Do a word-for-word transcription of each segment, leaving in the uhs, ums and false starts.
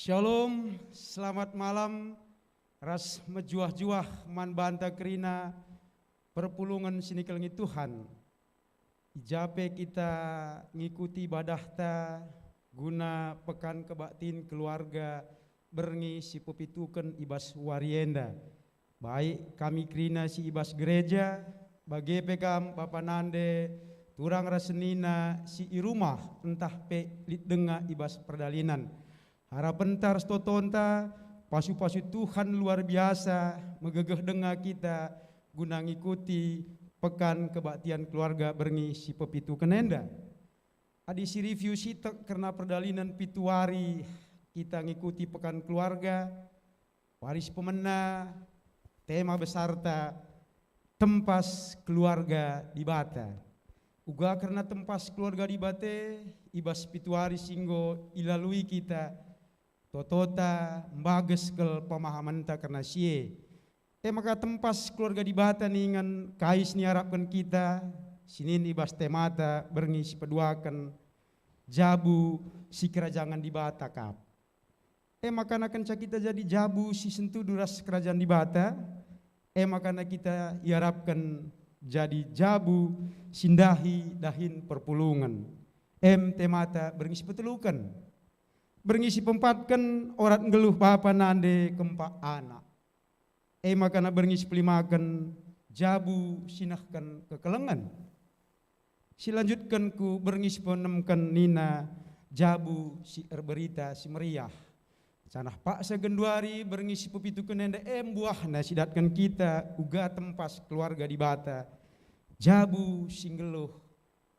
Shalom, selamat malam, ras mejuah-juah man banta kerina perpulungen si nikelengi Tuhan. I ja pe kita ngikuti ibadahta guna Pekan Kebaktin Keluarga berngi si pepituken i bas wari enda. Baik kami kerina si i bas gereja, bage pe kam bapa nande, turang ras senina si i rumah ntah pe lit denga i bas perdalinan. Harapenta ras totonta, pasu-pasu Tuhan luar biasa megegeh denga kita guna ngikuti Pekan Kebaktian Keluarga berngi si pepituken enda. Adi si review sitik kerna perdalinan pitu wari kita ngikuti Pekan Keluarga, wari si pemena tema besarta tempas keluarga Dibata. Uga kerna tempas keluarga Dibata, i bas pitu wari si enggo ilalui kita, totota mbages kal pemahamenta kerna si e. E maka tempas keluarga Dibata ningen kai si niarapken kita, si nin i bas temata berngi si peduaken, jabu sikerajangen Dibata kap. E maka kenca kita jadi jabu si sentudu ras Kerajaan Dibata, e maka kita iarapken jadi jabu si ndahi dahin perpulungen. Em temata berngi si peteluken. Berngi si peempatken orat nggeluh bapa nande kempak anak. E maka berngi si pelimaken jabu si nehken kekelengen. Si lanjutken ku berngi si peenemken nina jabu si erberita si meriah. Janah paksa genduari berngi si pepituken enda em buahna si datken kita uga tempas keluarga Dibata, jabu si nggeluh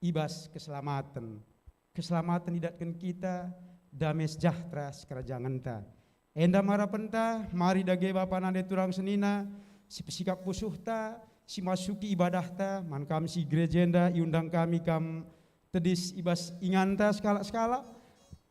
i bas keselamaten. Keselamaten idatken kita, dame sejahtera sikerajangenta. Enda me arapenta, mari dage bapa nande turang senina, si pesikap pusuhta, si masuki ibadahta, man kam si gereja enda iundang kami kam tedis i bas inganta sekalak-sekalak.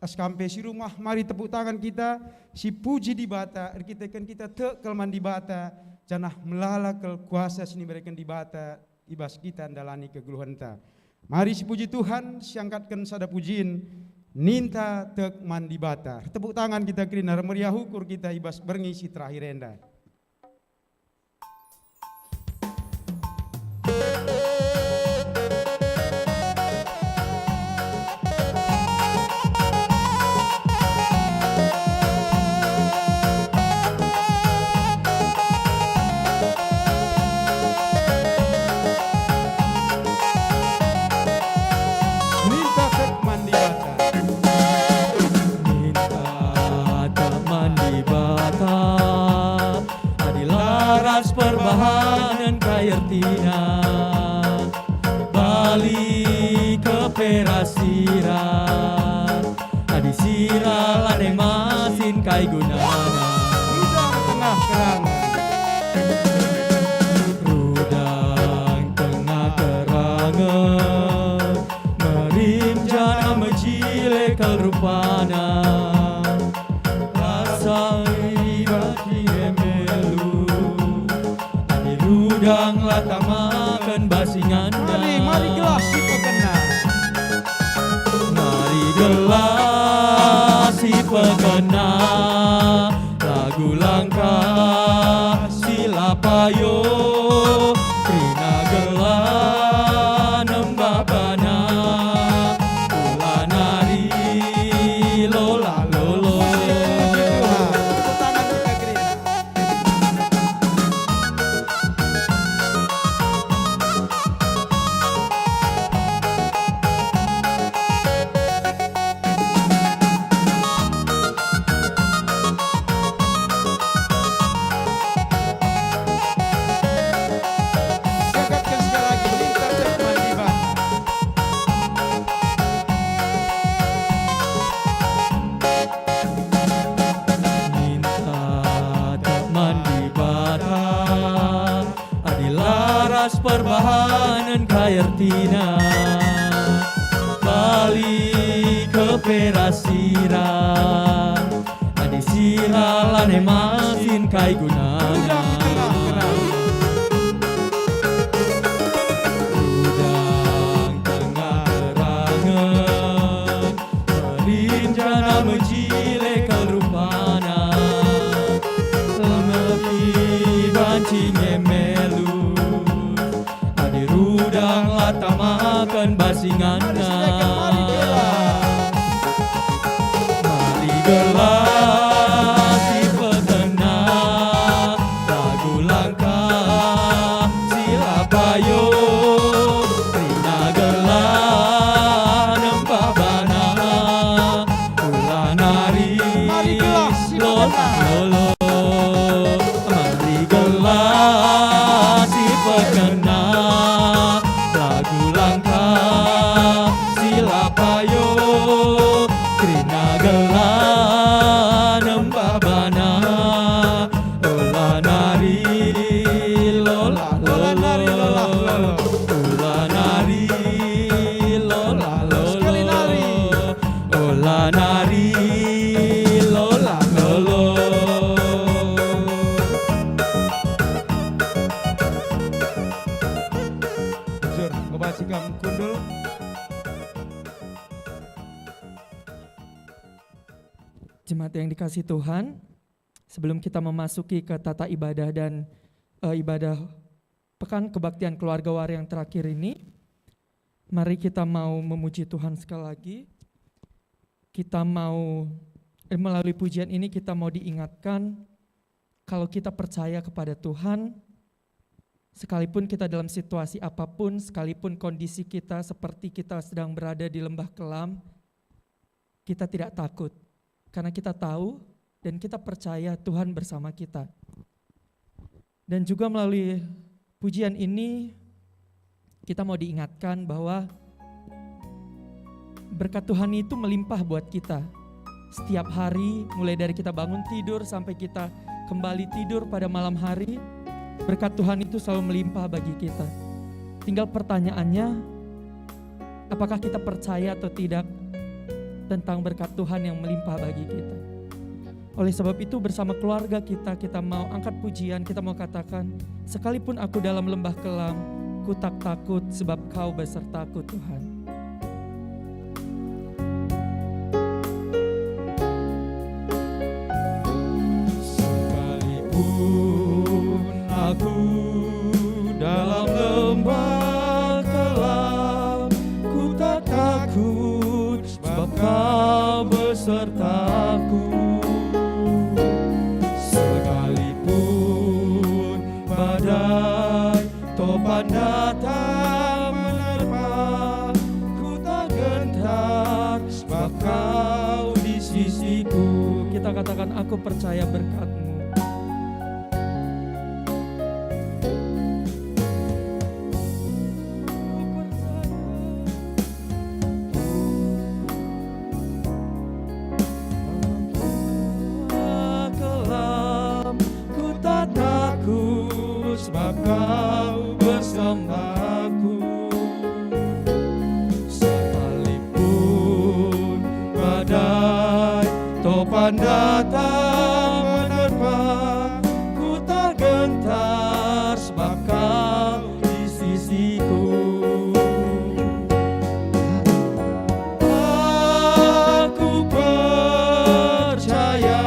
Ras kam pe si rumah, mari tepuk tangan kita, si puji Dibata, erkiteken kita tek kal man Dibata, janah melala kal kuasa si nibereken Dibata i bas kita ndalani kegeluhenta. Mari sipuji Tuhan, siangkatken sada pujin, ninta tek man Dibata. Tepuk tangan kita kerina, meriah ukur kita i bas berngi si terakhir enda. Minta tek man Dibata. Minta tek man Dibata. Adi la ras perbahanen kai ertina? Bali ke pe ras sira. Adi sira lanai masin kai gunana? Rudang tengah kerangen. Rudang tengah kerangen. Merim janah mejile kal rupana. Rasa i bagi embelu. Adi rudang la tamaken bas inganna. Mari, mari gelah si pekena. Mari gelah si pekena. Lagu langkah si la payo. Kerina gelah nembah bana. Kula nari lola-lolo. Puji Tuhan. Tepuk tangan kita kerina. Angkatken sekali lagi, minta tek man Dibata. Minta tek man Dibata, adi la ras perbahanen kai ertina? Bali ke pe ras sira, adi sira lanai masin kai gunana? Rudang tengah kerangen, merim janah mejile kal rupa. Jemaat yang dikasihi Tuhan, sebelum kita memasuki ke tata ibadah dan, eh, ibadah Pekan Kebaktian Keluarga Wari yang terakhir ini, mari kita mau memuji Tuhan sekali lagi. Kita mau, eh, melalui pujian ini kita mau diingatkan, kalau kita percaya kepada Tuhan, sekalipun kita dalam situasi apapun, sekalipun kondisi kita seperti kita sedang berada di lembah kelam, kita tidak takut, karena kita tahu dan kita percaya Tuhan bersama kita. Dan juga melalui pujian ini, kita mau diingatkan bahwa berkat Tuhan itu melimpah buat kita. Setiap hari, mulai dari kita bangun tidur sampai kita kembali tidur pada malam hari, berkat Tuhan itu selalu melimpah bagi kita. Tinggal pertanyaannya, apakah kita percaya atau tidak tentang berkat Tuhan yang melimpah bagi kita? Oleh sebab itu, bersama keluarga kita, kita mau angkat pujian, kita mau katakan, "Sekalipun aku dalam lembah kelam, ku tak takut, sebab Kau besertaku, Tuhan." Sekalipun aku dalam lembah kelam, ku tak takut, sebab Kau besertaku. Sekalipun badai topan datang menerpa, ku tak gentar, sebab Kau di sisiku. Kita katakan, "Aku percaya berkat-Mu." Kelam, ku tak takut, sebab Kau bersamaku. Sekalipun badai topan datang menerpa, ku tak gentar, sebab Kau di sisiku. Aku percaya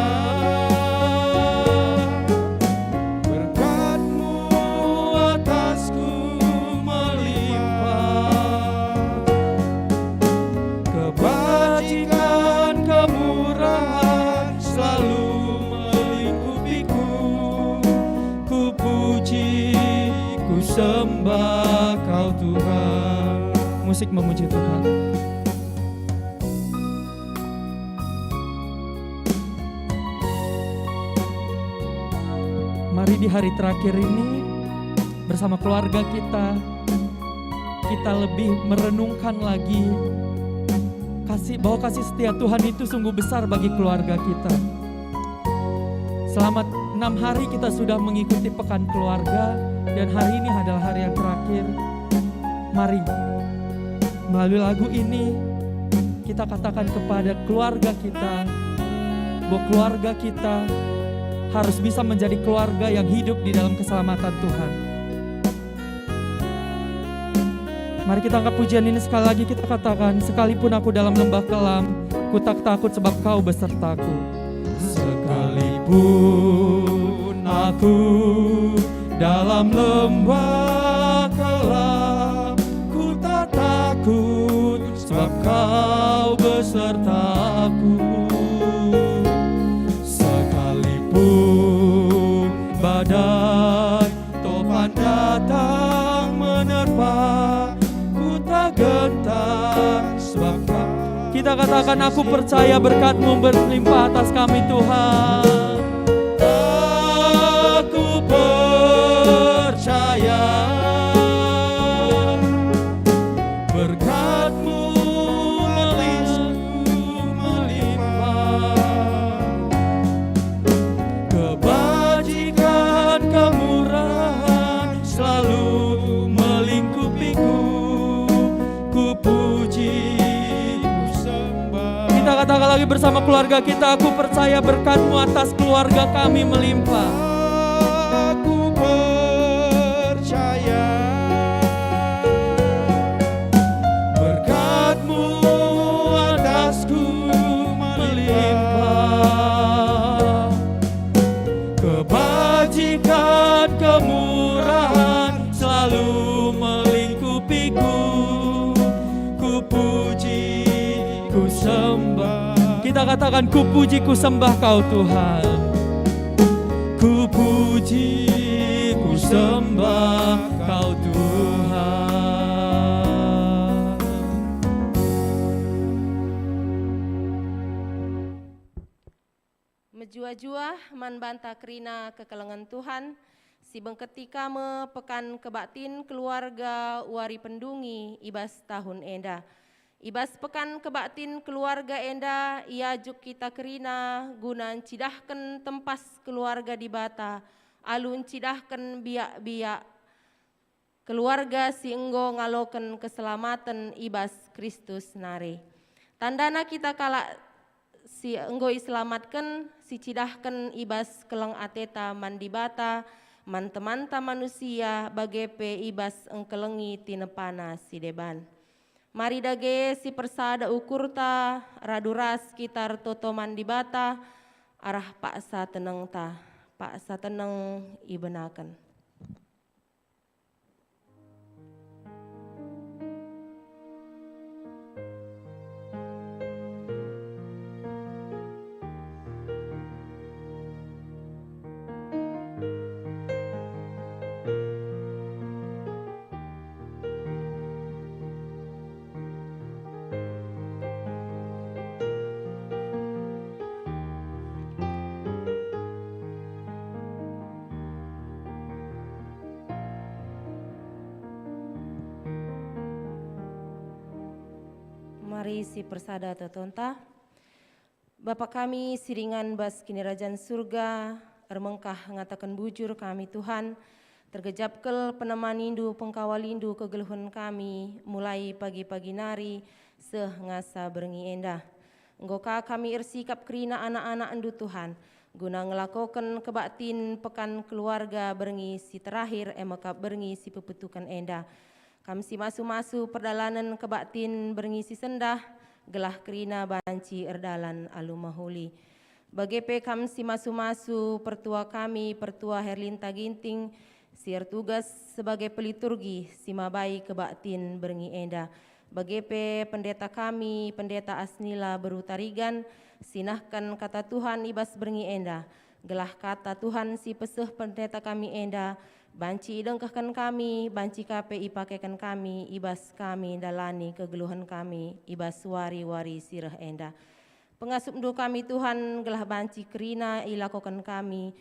berkat-Mu atasku melimpah. Kebajikan, kemurahan selalu melingkupiku. Ku puji, ku sembah Kau, Tuhan. Musik memuji Tuhan. Mari di hari terakhir ini, bersama keluarga kita, kita lebih merenungkan lagi kasih, bahwa kasih setia Tuhan itu sungguh besar bagi keluarga kita. Selama enam hari kita sudah mengikuti Pekan Keluarga, dan hari ini adalah hari yang terakhir. Mari, melalui lagu ini, kita katakan kepada keluarga kita bahwa keluarga kita harus bisa menjadi keluarga yang hidup di dalam keselamatan Tuhan. Mari kita angkat pujian ini sekali lagi, kita katakan, "Sekalipun aku dalam lembah kelam, ku tak takut sebab Kau besertaku." Sekalipun aku dalam lembah kelam, ku tak takut sebab Kau besertaku. Sekalipun badai topan datang menerpa, ku tak gentar sebab Kau. Kita katakan, "Aku percaya berkat-Mu berlimpah atas kami, Tuhan." Aku percaya berkat-Mu melimpah. Kebajikan, kemurahan selalu melingkupiku. Ku puji, ku sembah. Kita katakan lagi bersama keluarga kita, "Aku percaya berkat-Mu atas keluarga kami melimpah." Aku percaya berkat-Mu atasku melimpah. Puji ku sembah. Kita katakan, "Ku puji, ku sembah Kau, Tuhan. Ku puji, ku sembah Kau, Tuhan." Mejuah-juah man banta kerina kekelengen Tuhan, si bengketi ka me Pekan Kebaktin Keluarga wari pendungi i bas tahun enda. I bas Pekan Kebaktin Keluarga enda iajuk kita kerina guna ncidahken tempas keluarga Dibata alu ncidahken biak-biak keluarga si enggo ngaloken keselamaten i bas Kristus nari. Tandana kita kalak si enggo iselamatken, si cidahken i bas keleng ateta man Dibata, man temanta manusia, bage pe i bas engkelengi tinepana si deban. Mari dage si persada ukurta, radu ras kita ertoto man Dibata, arah paksa tenengta, paksa teneng ibenaken. Mari si persada totonta. Bapa kami si ringan bas Kinirajan Surga, ermengkah ngataken bujur kami, Tuhan, tergejap kal penemanindu, pengkawalindu kegeluhen kami, mulai pagi-pagi nari seh ngasa berngi enda. Enggo ka kami ersikap kerina anak-anakndu, Tuhan, guna ngelakoken kebaktin Pekan Keluarga berngi si terakhir, e maka berngi si pepetuken enda. Kam si masu-masu perdalanen kebaktin berngi si sendah, gelah kerina banci erdalan alu mehuli. Bage pe kam si masu-masu pertua kami, Pertua Herlinta Ginting, si ertugas sebagai peliturgi si mabai kebaktin berngi enda. Bage pe pendeta kami, Pendeta Asnila Beru Tarigan, si nehken kata Tuhan i bas berngi enda. Gelah kata Tuhan si peseh pendeta kami enda banci idengkehken kami, banci ka pe ipakeken kami i bas kami ndalani kegeluhen kami i bas wari-wari si reh enda. Pengasupndu kami, Tuhan, gelah banci kerina ilakoken kami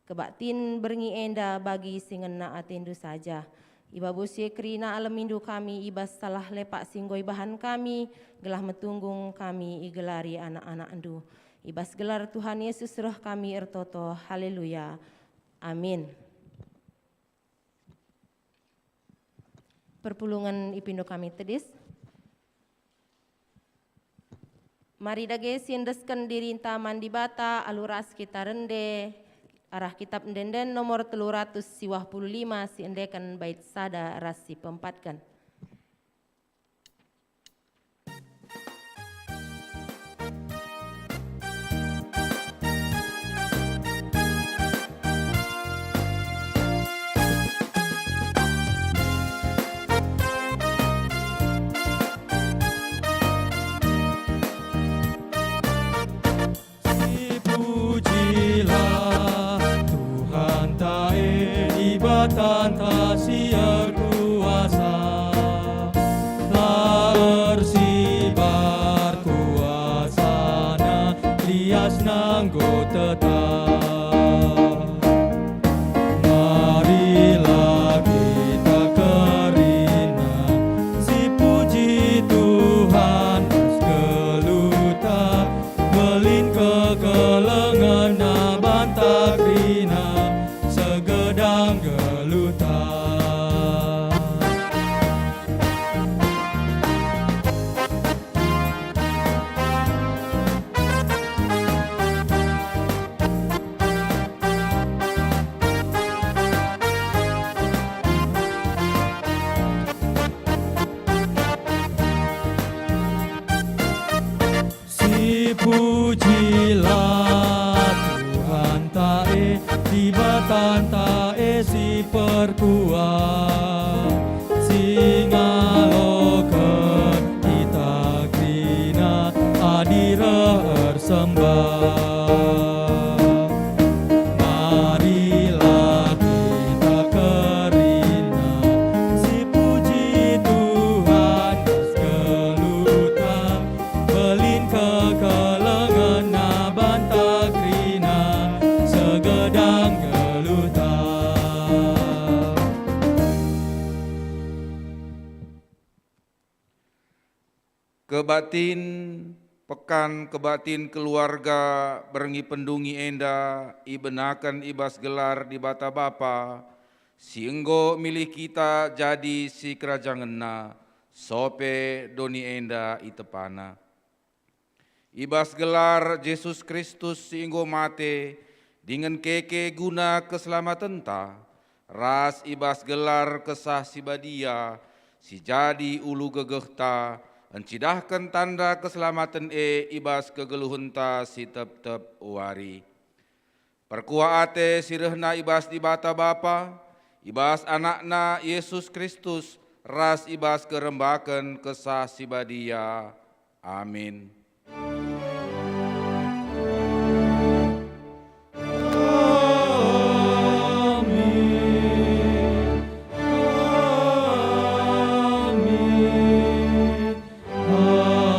kebaktin berngi enda bagi si ngena atendu saja. Ibabusi kerina alemindu kami i bas salah lepak si enggo ibahan kami, gelah metunggung kami igelari anak-anakndu. I bas gelar Tuhan Yesus reh kami ertoto. Haleluya. Amin. Perpulungen ipindo kami tedis. Mari dage siendesken dirinta man Dibata alu ras kita rende arah Kitab Ende-enden nomor telu ratus siwah puluh lima, si endeken bait sada ras si peempatken. Sipujilah Tuhanta e, Dibatanta si erkuasa. La ersibar kuasaNa, liasNa enggo tetap. Marilah kita kerina sipuji Tuhan ras geluhta, mbelin kekelengenNa banta kerina segedang geluhta. Sipujilah Tuhanta e, Dibatanta e si perkuah, si ngaloken sembah. Marilah kita kerina sipuji Tuhan, geluhta, belin kekelengenna banta kerina segedang geluhta. Kebatin, Pekan Kebatin Keluarga berngi pendungi enda ibenaken i bas gelar Dibata Bapa, si enggo milih kita jadi sikerajangenNa, sope doni enda itepana. I bas gelar Jesus Kristus si enggo mate, dingen keke guna keselamatan-ta, ras i bas gelar Kesah Si Badia, si jadi ulu gegehta, encidahken tanda keselamatan e i bas kegeluhenta si tep-tep wari. Perkuah ate si rehna i bas Dibata Bapa, i bas AnakNa Jesus Kristus, ras i bas kerembaken Kesah Si Badia. Amin. Amin. Amin. Amin.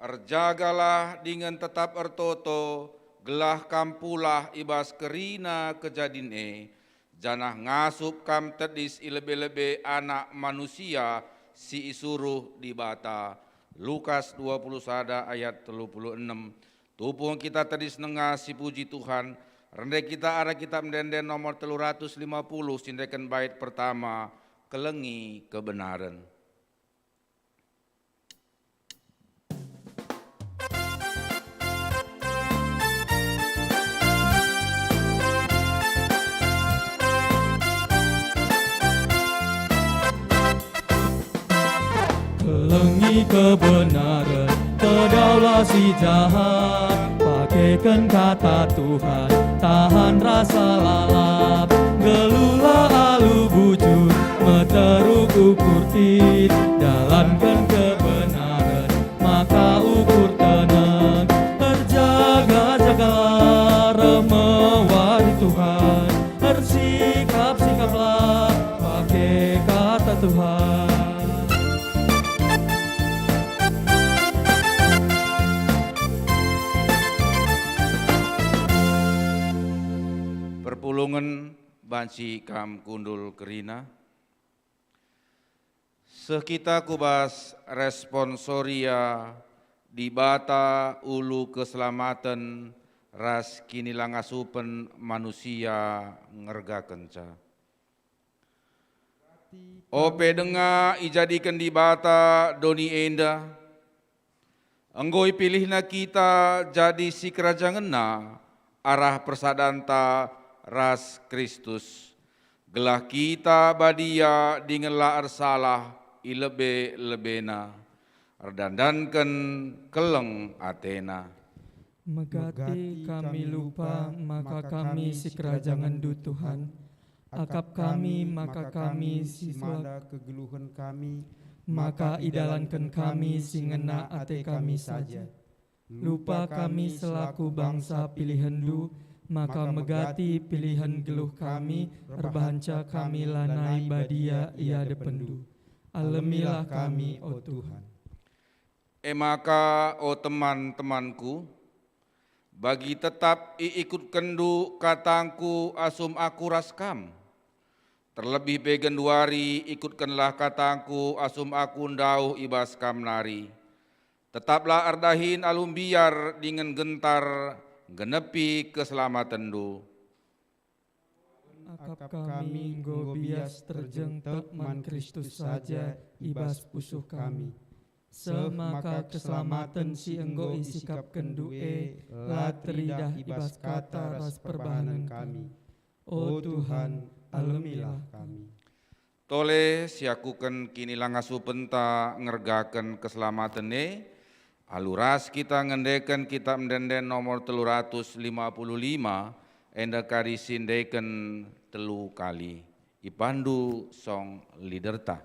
Erjagalah dingen tetap ertoto, gelah kam pulah i bas kerina kejadin e, janah ngasup kam tedis i lebe-lebe Anak Manusia si isuruh Dibata. Lukas dua puluh sada ayat telu puluh enem. Tupung kita tedis nengah sipuji Tuhan, rende kita arah kitab ende-ende nomor telu ratus lima puluh, si endeken bait pertama, Kelengi Kebenaren. Kelengi kebenaren, tedaulah si jahat, pakeken kata Tuhan, tahan rasa lalap, geluhlah alu bujur, meteruk ukur tit, dalanken kebenaren, maka ukur teneng. Erjaga-jagalah, reh me wari Tuhan, ersikap-sikaplah, pake kata Tuhan. Perpulungen banci kam kundul kerina. Seh kita ku bas responsoria, Dibata ulu keselamaten ras kinilangasupen manusia ngergakenca. Ope denga ijadiken Dibata doni enda, enggo ipilihNa kita jadi sikerajangenNa arah persadanta ras Kristus, gelah kita badia dingen la ersalah i lebe-lebeNa, erdandanken keleng ateNa. Megati kami lupa maka kami sikerajangenNdu, Tuhan. Akap kami maka kami si mada kegeluhen kami, maka idalanken kami si ngena ate kami saja. Lupa kami selaku bangsa pilihenNdu, maka megati pilihen geluh kami erbahanca kami lanai badia i adepenNdu. Alemilah kami, o Tuhan. E maka, o teman-temanku, bagi tetap iikutkenndu katangku asum aku ras kam. Terlebih pe genduari ikutkenlah katangku asum aku ndauh i bas kam nari. Tetaplah erdahin alu mbiar dingen gentar nggenepi keselamatenndu. Akap kami enggo bias terjengtek man Kristus saja i bas pusuh kami, seh maka keselamaten si enggo isikapkenNdu e la teridah i bas kata ras perbahanen kami. O Tuhan, alemilah kami. Tole siakuken kinilangasupenta ngergaken keselamaten e, alu ras kita ngendeken Kitab Ende-enden nomor telu ratus lima puluh lima, enda kari si endeken telu kali. Ipandu song leaderta.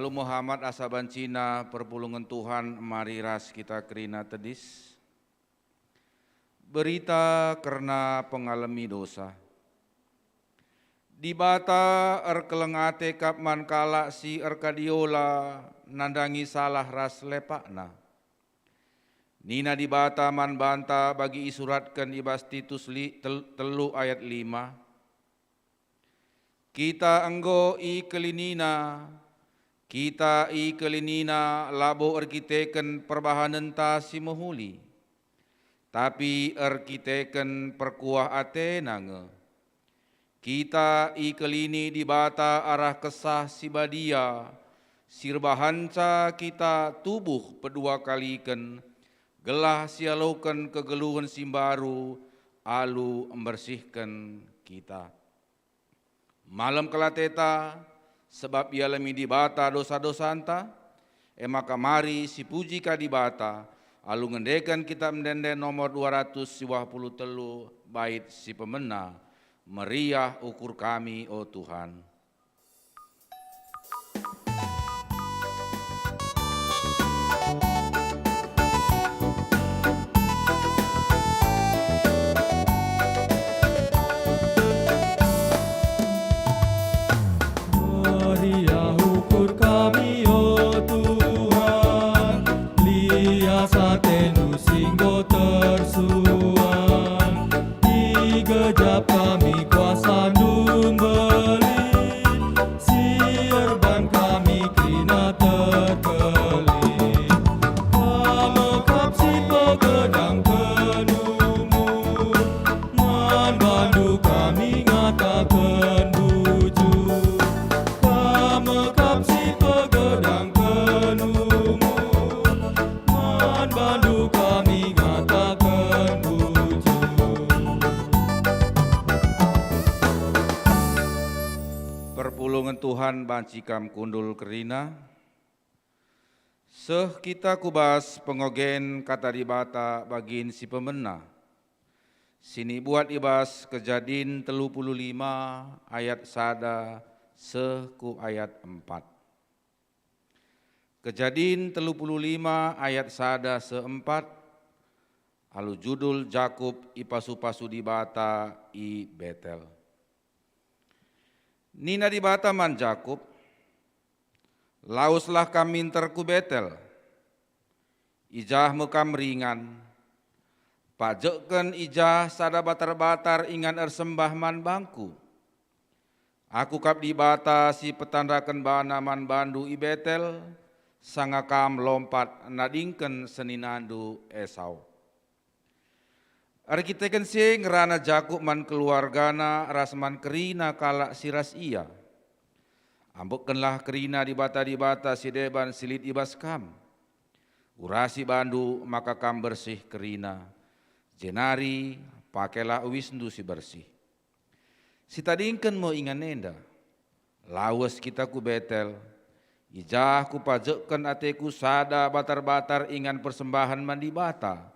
Alu Muhammad asa bancina perpulungen Tuhan, mari ras kita kerina tedis. Berita kerna pengalemi dosa. Dibata erkeleng ate kap man kalak si erkadiola nandangi salah ras lepakna. Nina Dibata man banta bagi isuratken i bas Titus li-, tel-, telu ayat lima, "Kita enggo ikelinina, kita ikelinina labo erkiteken perbahanenta si mehuli, tapi erkiteken perkuah atena nge." Kita ikelini Dibata arah Kesah Si Badia, si erbahanca kita tubuh pedua kaliken, gelah sialoken kegeluhen si mbaru alu mbersihken kita. Malem kal ateta, sebab ialemi Dibata dosa-dosanta, e maka mari sipuji ka Dibata, alu ngendeken Kitap Ende-enden nomor dua ratus siwah puluh telu, bait si pemena, "Meriah ukur kami, o Tuhan." Meriah ukur kami, o Tuhan, lias atendu si enggo tersuan. Igejap kami kuasandu mbelin, si erban kami kerina terkelin. Kam me kap si pegedangken umur, man bandu kami ngataken bujur. Kam me kap si pegedangken umur, man bandu kami ngataken bujur. Perpulungen Tuhan banci kam kundul kerina. Seh kita ku bas pengogen Kata Dibata bagin si pemena, si nibuat i bas Kejadin telu puluh lima ayat sada seh ku ayat empat. Kejadin telu puluh lima ayat sada seh empat, alu judul Jakup ipasu-pasu Dibata i Betel. Nina Dibata man Jakup, "Laweslah kam minter ku Betel. I jah me kam ringan. Pajekken i jah sada batar-batar ingan ersembah man bangKu. Aku kap Dibata si petandaken bana man bandu i Betel, sanga kam lompat nadingken seninandu Esau." Erkiteken si e ngerana Jakup man keluargana ras man kerina kalak si ras ia. Ambekkenlah kerina dibata-dibata si deban si lit i bas kam. Urasi bandu maka kam bersih kerina, jenari pakailah uisndu si bersih. Sitadingken me ingan enda. Lawes kita ku Betel. I jah kupajekken ateku sada batar-batar ingan persembahen man Dibata,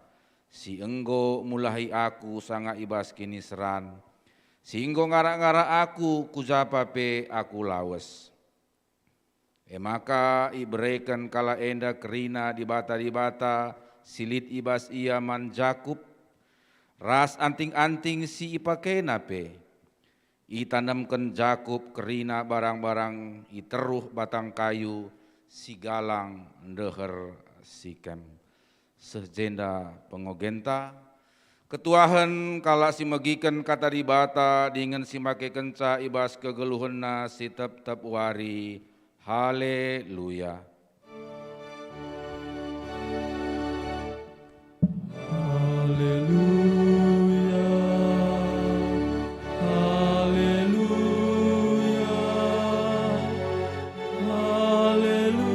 si enggo mulahi aku sanga i bas kiniseran, si enggo ngarak-ngarak aku ku japa pe aku lawes. E maka ibereken kalak enda kerina dibata-dibata si lit i bas ia man Jakup, ras anting-anting si ipakena pe. Itanemken Jakup kerina barang-barang i teruh batang kayu si galang ndeher Sikem. Seh jenda pengogenta, ketuahen kalak si megiken Kata Dibata dingen si makekenca i bas kegeluhenna si tep-tep wari. Haleluya! Haleluya! Haleluya! Haleluya!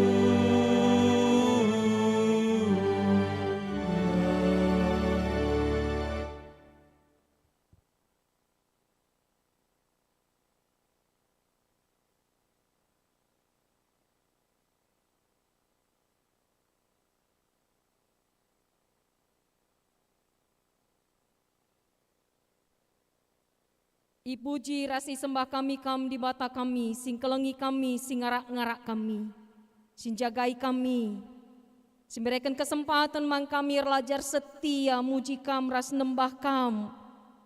Ipuji ras isembah kami Kam, Dibata kami, si ngkelengi kami, si ngarak-ngarak kami. si njagai kami, si mbereken kesempaten man kami erlajar setia muji Kam ras nembah Kam,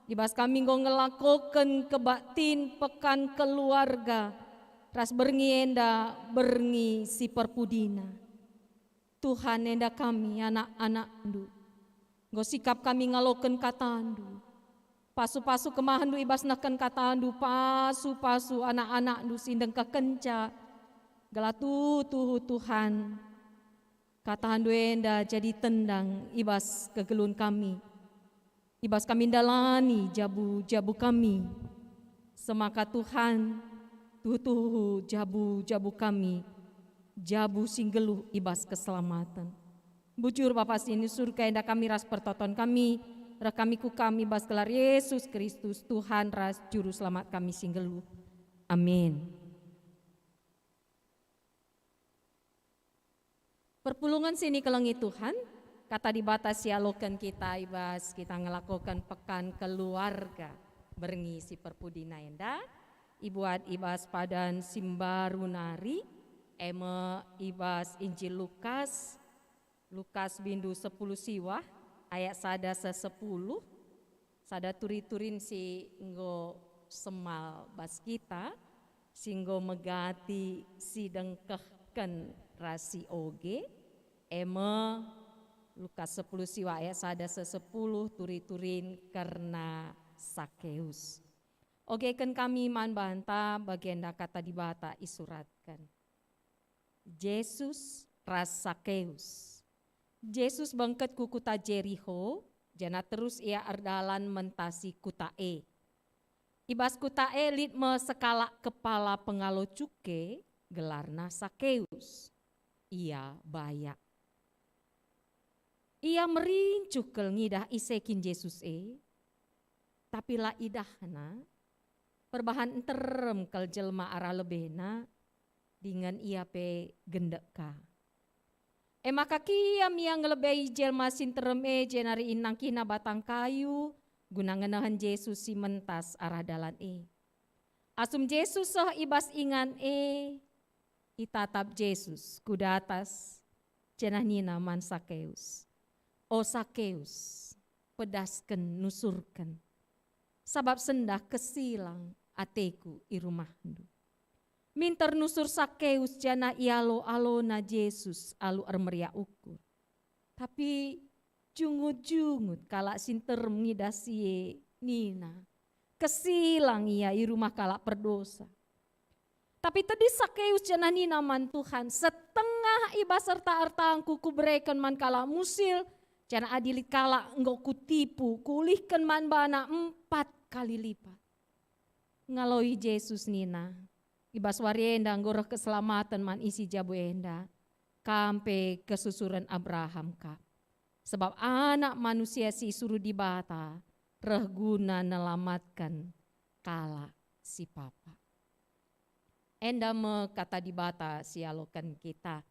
i bas kami enggo ngelakoken kebaktin pekan keluarga ras berngi enda berngi si perpudina. Tuhan, enda kami, anak-anakNdu, enggo sikap kami ngaloken kataNdu. Pasu-pasu kemahenNdu i bas nehken kataNdu, pasu-pasu anak-anakNdu si ndengkehkenca, gelah tuhu Tuhan, kataNdu enda jadi tendang i bas kegeluhen kami, i bas kami ndalani jabu-jabu kami. Semaka Tuhan, tuhu-tuhu jabu-jabu kami, jabu si nggeluh i bas keselamaten. Bujur Bapa si ni Surga, enda kami ras pertoton kami, reh kami ku Kam i bas gelar Yesus Kristus, Tuhan ras Juru Selamat kami si nggeluh. Amin. Perpulungen si nikelengi Tuhan, Kata Dibata si aloken kita i bas kita ngelakoken pekan keluarga berngi si perpudina enda, ibuat i bas padan si mbaru nari, e me i bas Injil Lukas, Lukas bindu sepuluh siwah, ayat sada seh sepuluh, sada turi-turin si enggo semal bas kita, si enggo megati si dengkehken ras si oge, e me Lukas sepuluh siwah ayat sada seh sepuluh, turi-turin kerna Sakeus. Ogeken kami man banta bagenda Kata Dibata isuratken. Jesus ras Sakeus. Jesus bengket ku kuta Jeriho, janah terus ia erdalan mentasi kuta e. I bas kuta e lit me sekalak kepala pengalo cuke, gelarna Sakeus. Ia bayak. Ia merincuh kal ngidah ise kin Jesus e, tapi la idahna, perbahan nterem kal jelma arah lebena, dingen ia pe gendek ka. E maka kiam ia ngelebei jelma si nterem e jenari inangkihna batang kayu guna ngenehen Jesus si mentas arah dalan e. Asum Jesus seh i bas ingan e, itatap Jesus ku datas, janah nina man Sakeus, "O Sakeus, pedasken nusurken, sabap sendah kesilang ateku i rumahndu." Minter nusur Sakeus janah ialo-alona Jesus alu ermeriah ukur. Tapi jungut-jungut kalak si nterem ngidah si e nina, "Kesilang ia i rumah kalak perdosa." Tapi tedis Sakeus janah nina man Tuhan, "Setengah i bas erta-ertangku kubereken man kalak musil, janah adi lit kalak enggo kutipu, kuulihken man bana empat kali lipat." Ngaloi Jesus nina, "I bas wari enda enggo reh keselamaten man isi jabu enda, kam pe kesusuren Abraham kap. Sebab Anak Manusia si isuruh Dibata reh guna nelamatken kalak si papa." Enda me Kata Dibata si ialoken kita.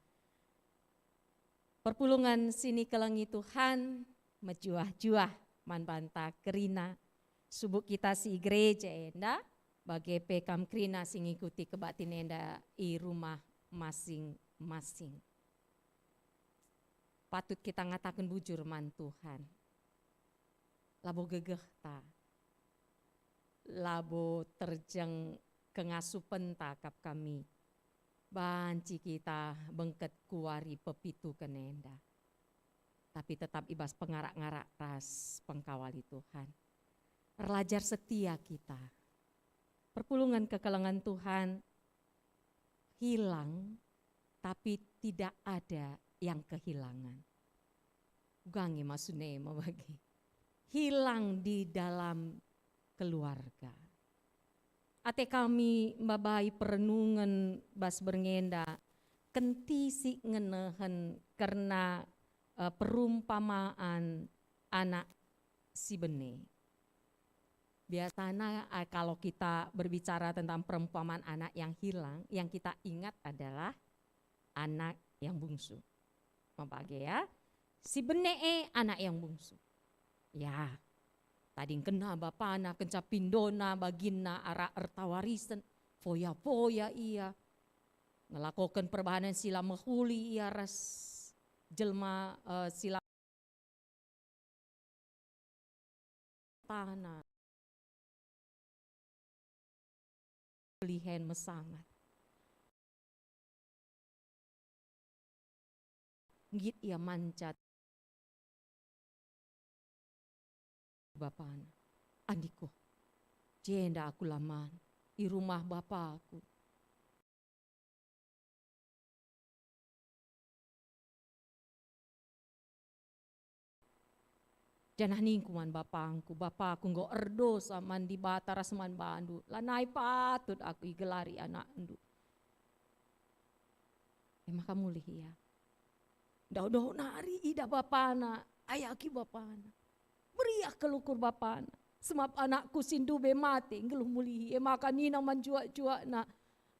Perpulungen si nikelengi Tuhan, mejuah-juah man banta kerina subuk kita si i gereja enda, bage pe kam kerina si ngikuti kebaktin enda i rumah masing-masing. Patut kita ngataken bujur man Tuhan. Labo gegehta, labo terjeng kengasupenta kap kami. Banci kita bengket ku wari pepituken enda. Tapi tetap i bas pengarak-ngarak ras pengkawali Tuhan. Erlajar setia kita. Perpulungen kekelengen Tuhan hilang, tapi tidak ada yang kehilangan. Uga nge maksudna e me bage. Hilang di dalam keluarga. Ate kami mbabai perenungen bas berngi enda, kentisik ngenehen kerna, eh, perumpamaan anak si bene. Biasanya, eh, kalau kita berbicara tentang perumpamaan anak yang hilang, yang kita ingat adalah anak yang bungsu. Mabage ya, si bene e anak yang bungsu. Ya, tadingkenna bapana kenca pindona baginna arah erta warisen, foya-foya ia. ngelakoken perbahanen si la mehuli ia ras jelma, eh, si la tanah. Lihen mesangat. Nggit ia mancat bapana. Andiko, jenda aku la man i rumah bapaku. Janah ningku man bapangku, "Bapaku enggo erdosa man Dibata ras man bandu, lanai patut aku igelari anakndu." E maka mulih ia. Ndauh-ndauh nari idah bapana, ayaki bapana. Meriah kal ukur bapana, "Sebab anakku si ndube mate nggeluh mulihi." E maka nina man juak-juakna,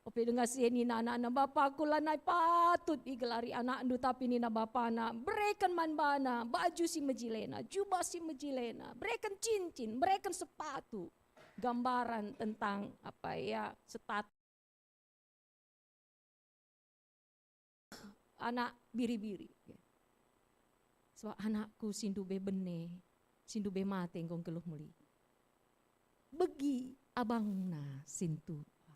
ope denga si e nina anakna, "Bapaku, lanai patut igelari anakndu," tapi nina bapana, "Bereken man bana baju si mejilena, jubah si mejilena, bereken cincin, bereken sepatu." Gambaran tentang apa ya, setat- anak biri-biri. Sebab anakku si ndube bene, si ndube mate enggo nggeluh mulihi. Begi abangna sintua.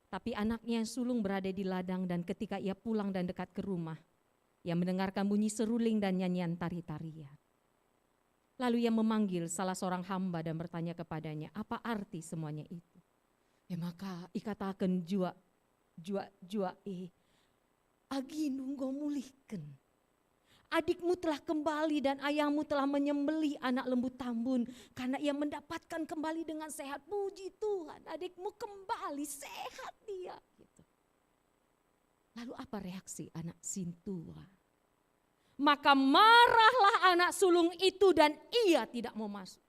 Tapi anaknya yang sulung berada di ladang, dan ketika ia pulang dan dekat ke rumah, ia mendengarkan bunyi seruling dan nyanyian tari-tarian. Lalu ia memanggil salah seorang hamba dan bertanya kepadanya, "Apa arti semuanya itu?" E maka ikataken juak, juak-juak e, "Agindu enggo mulihken. Adikmu telah kembali dan ayahmu telah menyembelih anak lembu tambun, karena ia mendapatkan kembali dengan sehat. Puji Tuhan, adikmu kembali sehat dia." Gitu. Lalu apa reaksi anak sintua? Maka marahlah anak sulung itu dan ia tidak mau masuk.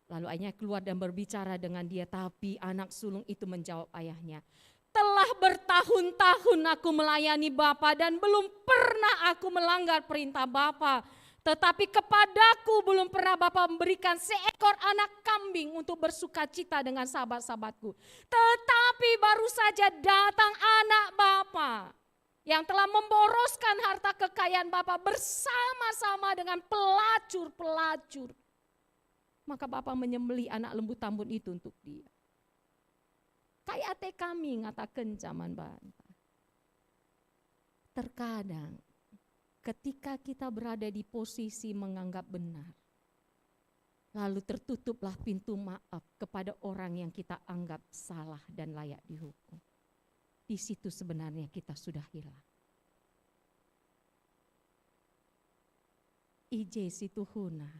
Lalu ayahnya keluar dan berbicara dengan dia, tapi anak sulung itu menjawab ayahnya, "Telah bertahun-tahun aku melayani Bapa dan belum pernah aku melanggar perintah Bapa. Tetapi kepadaku belum pernah Bapa memberikan seekor anak kambing untuk bersukacita dengan sahabat-sahabatku. Tetapi baru saja datang anak Bapa yang telah memboroskan harta kekayaan Bapa bersama-sama dengan pelacur-pelacur." Maka Bapa menyembelih anak lembu tambun itu untuk dia. Kai ate kami ngatakenca man banta? Terkadang, ketika kita berada di posisi menganggap benar, lalu tertutuplah pintu maaf kepada orang yang kita anggap salah dan layak dihukum. Di situ sebenarnya kita sudah hilang. I je situhuna,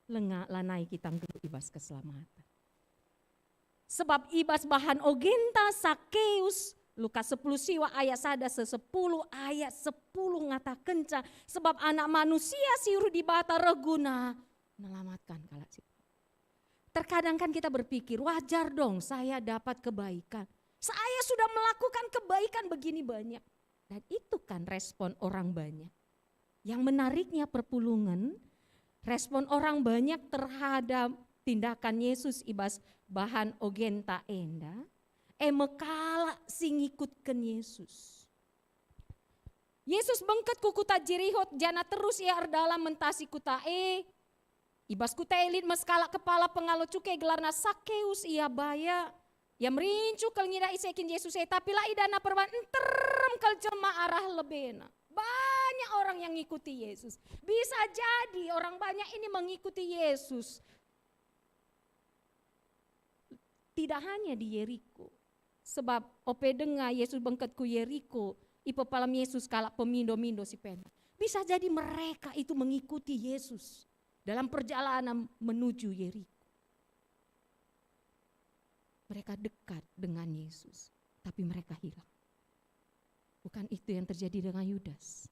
lenga lanai kita nggeluh i bas keselamatan. Sebab i bas bahan ogenta Sakeus, Lukas sepuluh siwa ayat sada seh sepuluh, ayat sepuluh ngatakenca, "Sebab Anak Manusia si iuruh Dibata reh guna nelamatkan kalak si." Terkadang kan kita berpikir, "Wajar dong saya dapat kebaikan. Saya sudah melakukan kebaikan begini banyak." Dan itu kan respon orang banyak. Yang menariknya perpulungen, respon orang banyak terhadap tindakan Yesus i bas bahan ogenta enda, e me kalak si ngikutken Yesus. Yesus bengket ku kuta Jeriho, janah terus ia erdalan mentasi kuta e. I bas kuta e lit me sekalak kepala pengalo cuke, gelarna Sakeus, ia baya. Ia merincu kal ngidah ise kin Jesus e, tapi la idahna perban, nterem kal jelma arah lebena. Banyak orang yang ngikuti Yesus. Bisa jadi orang banyak ini mengikuti Yesus. Tidak hanya di Yeriko. Sebab ope denga Jesus bengket ku Yeriko, ipepalem Jesus kalak pemindo-mindo si pentar. Bisa jadi mereka itu mengikuti Yesus dalam perjalanan menuju Yeriko. Mereka dekat dengan Yesus, tapi mereka hilang. Bukan itu yang terjadi dengan Yudas.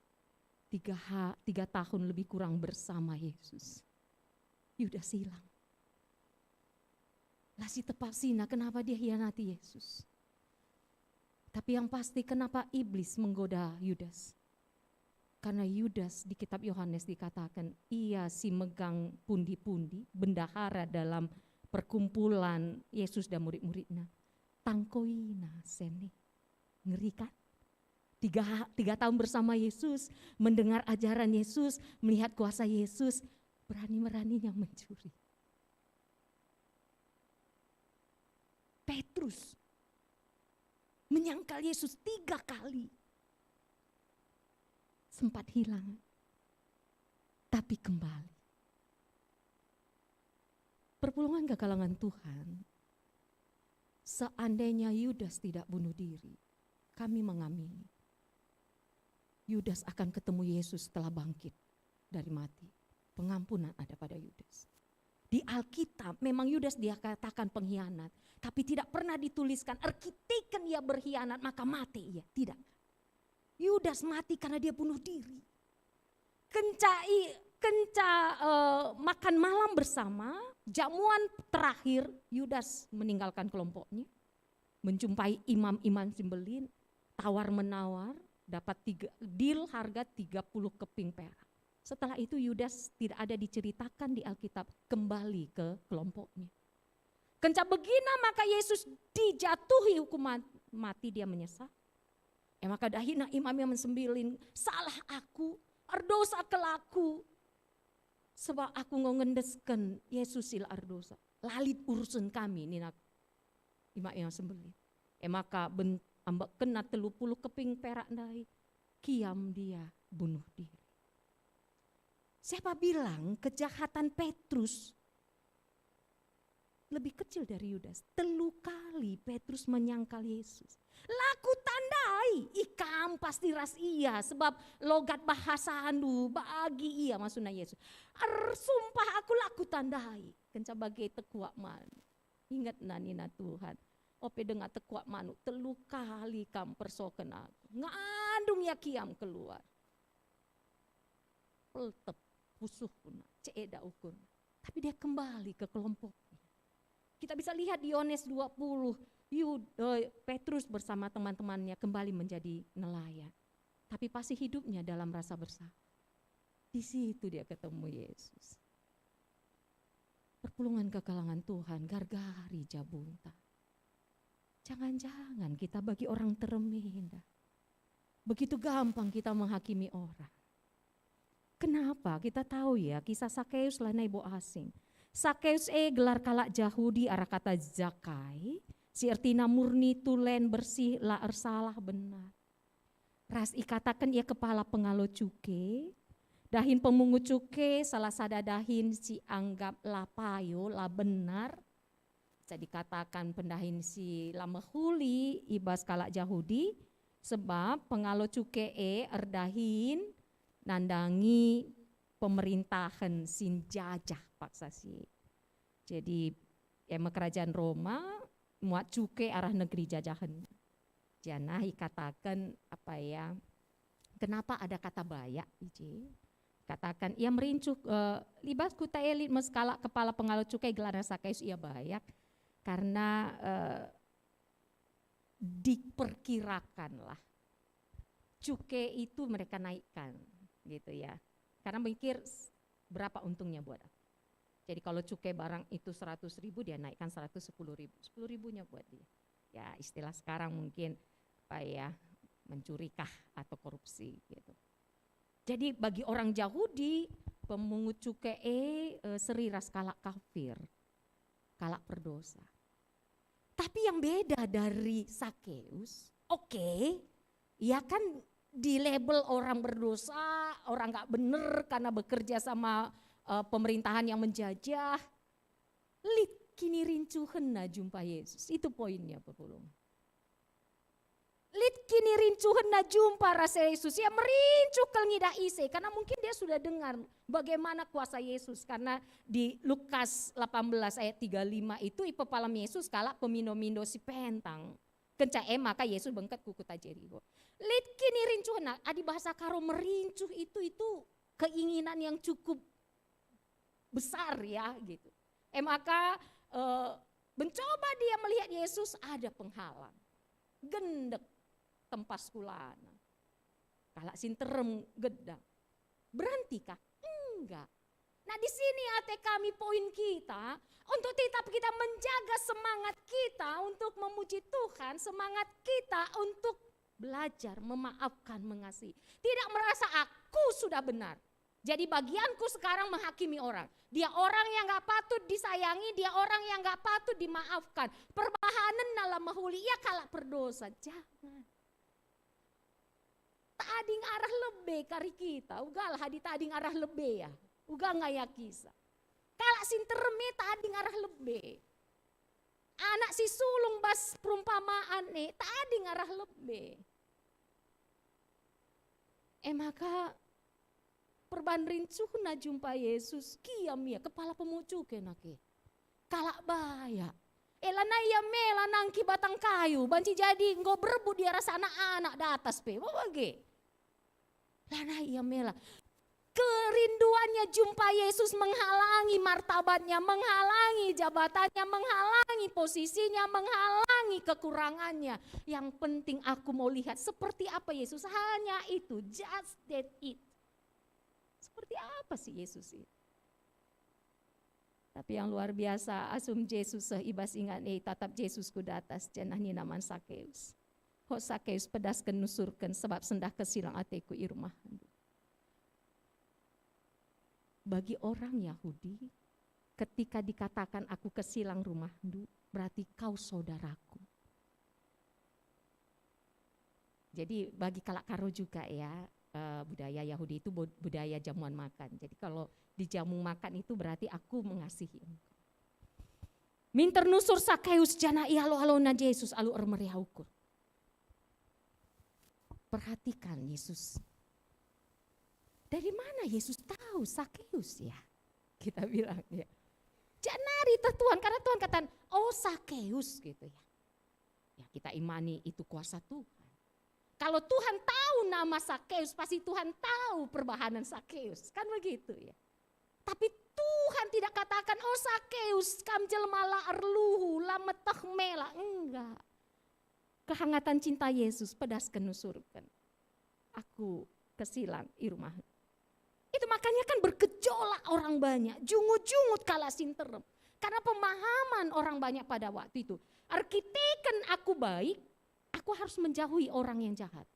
Tiga, ha, tiga tahun lebih kurang bersama Yesus. Yudas hilang. La sitepasina kenapa dia hianati Yesus. Tapi yang pasti, kenapa iblis menggoda Yudas? Karena Yudas di kitab Yohanes dikatakan ia si megang pundi-pundi, bendahara dalam perkumpulan Yesus dan murid-muridnya. Tangkoina sene. Ngeri kan? Tiga, tiga tahun bersama Yesus, mendengar ajaran Yesus, melihat kuasa Yesus, berani-beraninya mencuri. Petrus menyangkal Yesus tiga kali. Sempat hilang, tapi kembali. Perpulungan kekelengen Tuhan, seandainya Yudas tidak bunuh diri, kami mengamini Yudas akan ketemu Yesus setelah bangkit dari mati. Pengampunan ada pada Yudas. Di Alkitab memang Yudas dikatakan pengkhianat, tapi tidak pernah dituliskan erkiteken ia berkhianat maka mate ia. Tidak. Yudas mati karena dia bunuh diri. Kenca i, kenca, eh, makan malam bersama, jamuan terakhir, Yudas meninggalkan kelompoknya, menjumpai imam-imam si mbelin, tawar-menawar, dapat tiga, deal harga tiga puluh keping perak. Setelah itu Yudas tidak ada diceritakan di Alkitab, kembali ke kelompoknya. Kenca begina maka Yesus dijatuhi hukuman mati, dia menyesal. E maka dahina imam-imam si mbelin, "Salah aku, erdosa kal aku. Sebab aku enggo ngendesken Yesus si la erdosa. La lit urusen kami," nina imam-imam si mbelin. E maka ben-, ambekkenna telu puluh keping perak ndai, kiam dia bunuh diri. Siapa bilang kejahatan Petrus lebih kecil dari Yudas? Telu kali Petrus menyangkal Yesus. "La kutandai, ikam pasti ras ia, sebab logat bahasandu bagi ia," maksudna Yesus. "Ersumpah aku la kutandai." Kenca bage tekuak manuk. Ingetna nina Tuhan, "Ope denga tekuak manuk, telu kali kam persoken aku. Ngandung ia kiam keluar." Peltep, pusuhna, ceeda ukurna. Tapi dia kembali ke kelompoknya. Kita bisa lihat di Yohanes dua puluh, Yud-, eh, Petrus bersama teman-temannya kembali menjadi nelayan. Tapi pasti hidupnya dalam rasa bersalah. Di situ dia ketemu Yesus. Perpulungen kekelengen Tuhan, gargari jabunta. Jangan-jangan kita bagi orang terem enda. Begitu gampang kita menghakimi orang. Kenapa? Kita tahu ya, kisah Sakeus lanai bo asing. Sakeus e gelar kalak Jahudi arah kata Zakai, si ertina murni, tulen, bersih, la ersalah, benar. Ras ikataken ia kepala pengalo cuke, dahin pemungut cuke, salah sada dahin si anggap la payo, la benar. Bisa dikatakan pendahin si la mehuli i bas kalak Jahudi, sebab pengalo cuke e erdahin nandangi pemerintahen si njajah paksa si e. Jadi, e me kerajaan Roma muat cuke arah negeri jajahen. Janah ikataken, apa ya, kenapa ada kata bayak i je? Kataken, ia merincuh, eh, i bas kuta e lit me sekalak kepala pengalo cuke gelarna Sakeus, ia bayak. Karena, eh, diperkirakanlah cuke itu mereka naikkan, gitu ya. Karena mikir, "S-, berapa untungnya buat aku?" Jadi kalau cuke barang itu seratus ribu, dia naikkan seratus sepuluh ribu. Sepuluh ribunya buat dia. Ya, istilah sekarang mungkin, apa ya, mencurikah atau korupsi gitu. Jadi bagi orang Jahudi, pemungut cuke e, eh, seri ras kalak kafir, kalak perdosa. Tapi yang beda dari Sakeus, oke, ia kan di-label orang berdosa, orang nggak bener karena bekerja sama, eh, pemerintahan yang menjajah. Lit kinirincuhenna jumpa Yesus. Itu poinnya, perpulungen. Lit kinirincuhenna jumpa ras Yesus. Ia merincuh kal ngidah ise, karena mungkin dia sudah dengar bagaimana kuasa Yesus. Karena di Lukas delapan belas ayat tiga lima itu ipepalem Yesus kalak pemindo-mindo si pentang. Kenca e maka Yesus bengket ku kuta Jeriho. Lit kinirincuhenna, adi bahasa Karo merincuh itu, itu keinginan yang cukup besar ya, gitu. E maka, eh, mencoba dia melihat Yesus, ada penghalang. Gendek tempas kulana. Kalak si nterem gedang. Berantikah? Enggak. Nah, di sini ate kami poin kita, untuk tetap kita menjaga semangat kita untuk memuji Tuhan, semangat kita untuk belajar memaafkan, mengasihi. Tidak merasa aku sudah benar. Jadi bagianku sekarang menghakimi orang. Dia orang yang gak patut disayangi, dia orang yang gak patut dimaafkan. Perbahanenna la mehuli, ia kalak perdosa. Jangan. Tading arah lebe kari kita, uga lah adi tading arah lebe ya. Uga ngayakisa. Kalak si nterem e tading arah lebe. Anak si sulung bas perumpamaan e tading arah lebe. E maka perban rincuhna jumpa Yesus, kiam ia, kepala pemucuk e nake. Kalak bayak. E lanai ia mela nangkih batang kayu, banci jadi enggo berebut ia ras anak-anak datas pe. Bage. Lanai ia mela. Kerinduannya jumpa Yesus menghalangi martabatnya, menghalangi jabatannya, menghalangi posisinya, menghalangi kekurangannya. Yang penting aku mau lihat seperti apa Yesus. Hanya itu, just that it. Seperti apa sih Yesus itu? Tapi yang luar biasa, asum Jesus seh i bas ingan e, tatap Jesus ku datas, janah nina man Sakeus, "Ho Sakeus, pedasken nusurken, sebab sendah kesilang ateku i rumahndu." Bagi orang Yahudi, ketika dikatakan, "Aku kesilang rumahndu," berarti kau saudaraku. Jadi bagi kalak Karo juga ya, eh, budaya Yahudi itu bu-, budaya jamuan makan. Jadi kalau dijamu makan itu berarti aku mengasihi engkau. Minter nusur Sakeus janah ialo-alona Jesus alu ermeriah ukur. Perhatikan Yesus. Dari mana Yesus tahu Sakeus ya? Kita bilang ya. Janari teh Tuhan, karena Tuhan katakan, "Oh Sakeus," gitu ya. Ya, kita imani itu kuasa Tuhan. Kalau Tuhan tahu nama Sakeus, pasti Tuhan tahu perbahanen Sakeus. Kan begitu ya. Tapi Tuhan tidak katakan, "Oh Sakeus, kam jelma la erluhu, la meteh mela." Enggak. Kehangatan cinta Yesus pedasken nusurken. Aku kesilang i rumah. Itu makanya kan bergejolak orang banyak, jungut-jungut kalak si nterem. Karena pemahaman orang banyak pada waktu itu, "Erkiteken aku baik, aku harus menjauhi orang yang jahat.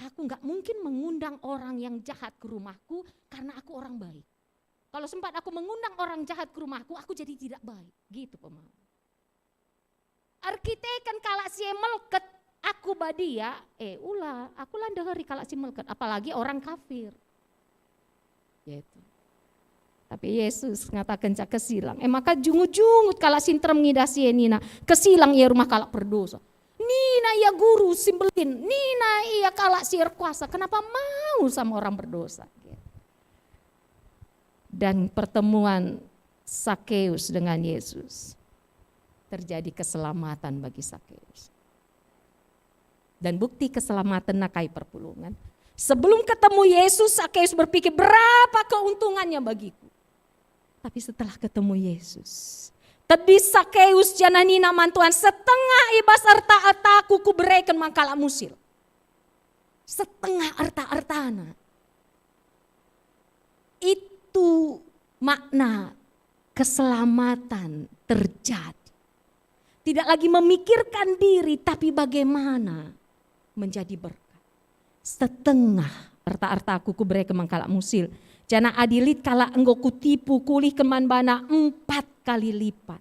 Aku nggak mungkin mengundang orang yang jahat ke rumahku karena aku orang baik. Kalau sempat aku mengundang orang jahat ke rumahku, aku jadi tidak baik." Gitu pemahaman. Erkiteken kalak si e melket, "Aku badia," eh, ula, aku la ndeheri kalak si melket, apalagi orang kafir. Gitu. Tapi Yesus ngatakenca kesilang. E maka jungut-jungut kalak si nterem ngidah si e nina, "Kesilang ia rumah kalak perdosa." Nina ia, "Guru si mbelin," nina ia, "kalak si erkuasa, kenapa mau sama orang berdosa?" Gitu. Dan pertemuan Sakeus dengan Yesus, terjadi keselamatan bagi Sakeus. Dan bukti keselamatanna kai perpulungen? Sebelum ketemu Yesus, Sakeus berpikir, "Berapa keuntungannya bagiku?" Tapi setelah ketemu Yesus, tedis Sakeus janah nina man Tuhan, "Setengah i bas erta-ertaku kubereken man kalak musil." Setengah erta-ertana. Itu makna keselamatan terjadi. Tidak lagi memikirkan diri, tapi bagaimana menjadi berkat. "Setengah erta-ertaku kubereken man kalak musil, janah adi lit kalak enggo kutipu, kuulihken man bana empat kali lipat."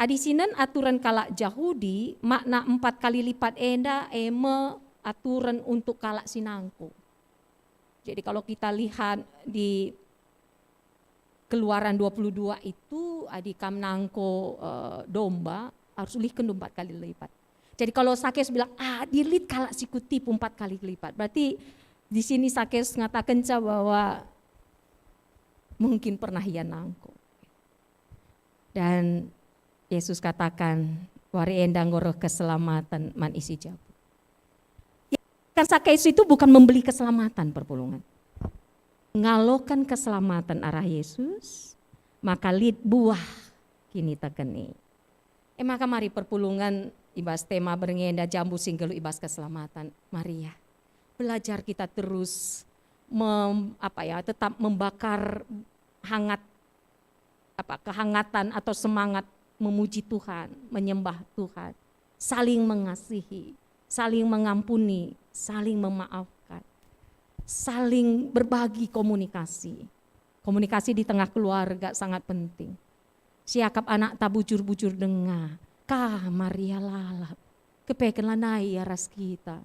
Adi sinen aturen kalak Jahudi, makna empat kali lipat enda e me aturen untuk kalak si nangko. Jadi kalau kita lihat di Keluaran dua puluh dua itu, adi kam nangko, eh, domba, harus ulihken empat kali lipat. Jadi kalau Sakeus bilang, "Ah, adi lit kalak si kutipu empat kali lipat," berarti di sini Sakeus ngatakenca bahwa mungkin pernah ia nangko. Dan Yesus katakan, "Wari enda enggo reh keselamaten man isi jabu." Kan Sakeus itu bukan membeli keselamatan, perpulungen. Ngaloken keselamatan arah Yesus, maka lit buah kiniteken e. E maka mari perpulungen i bas tema berngi enda, jambu si nggeluh i bas keselamatan. Mari ya, belajar kita terus mem-, apa ya, tetap membakar hangat, apa, kehangatan atau semangat memuji Tuhan, menyembah Tuhan, saling mengasihi, saling mengampuni, saling memaafkan, saling berbagi komunikasi. Komunikasi di tengah keluarga sangat penting. Siakap anakta bujur-bujur denga, ka Maria lalap, kepekenlah nai ia ras kita.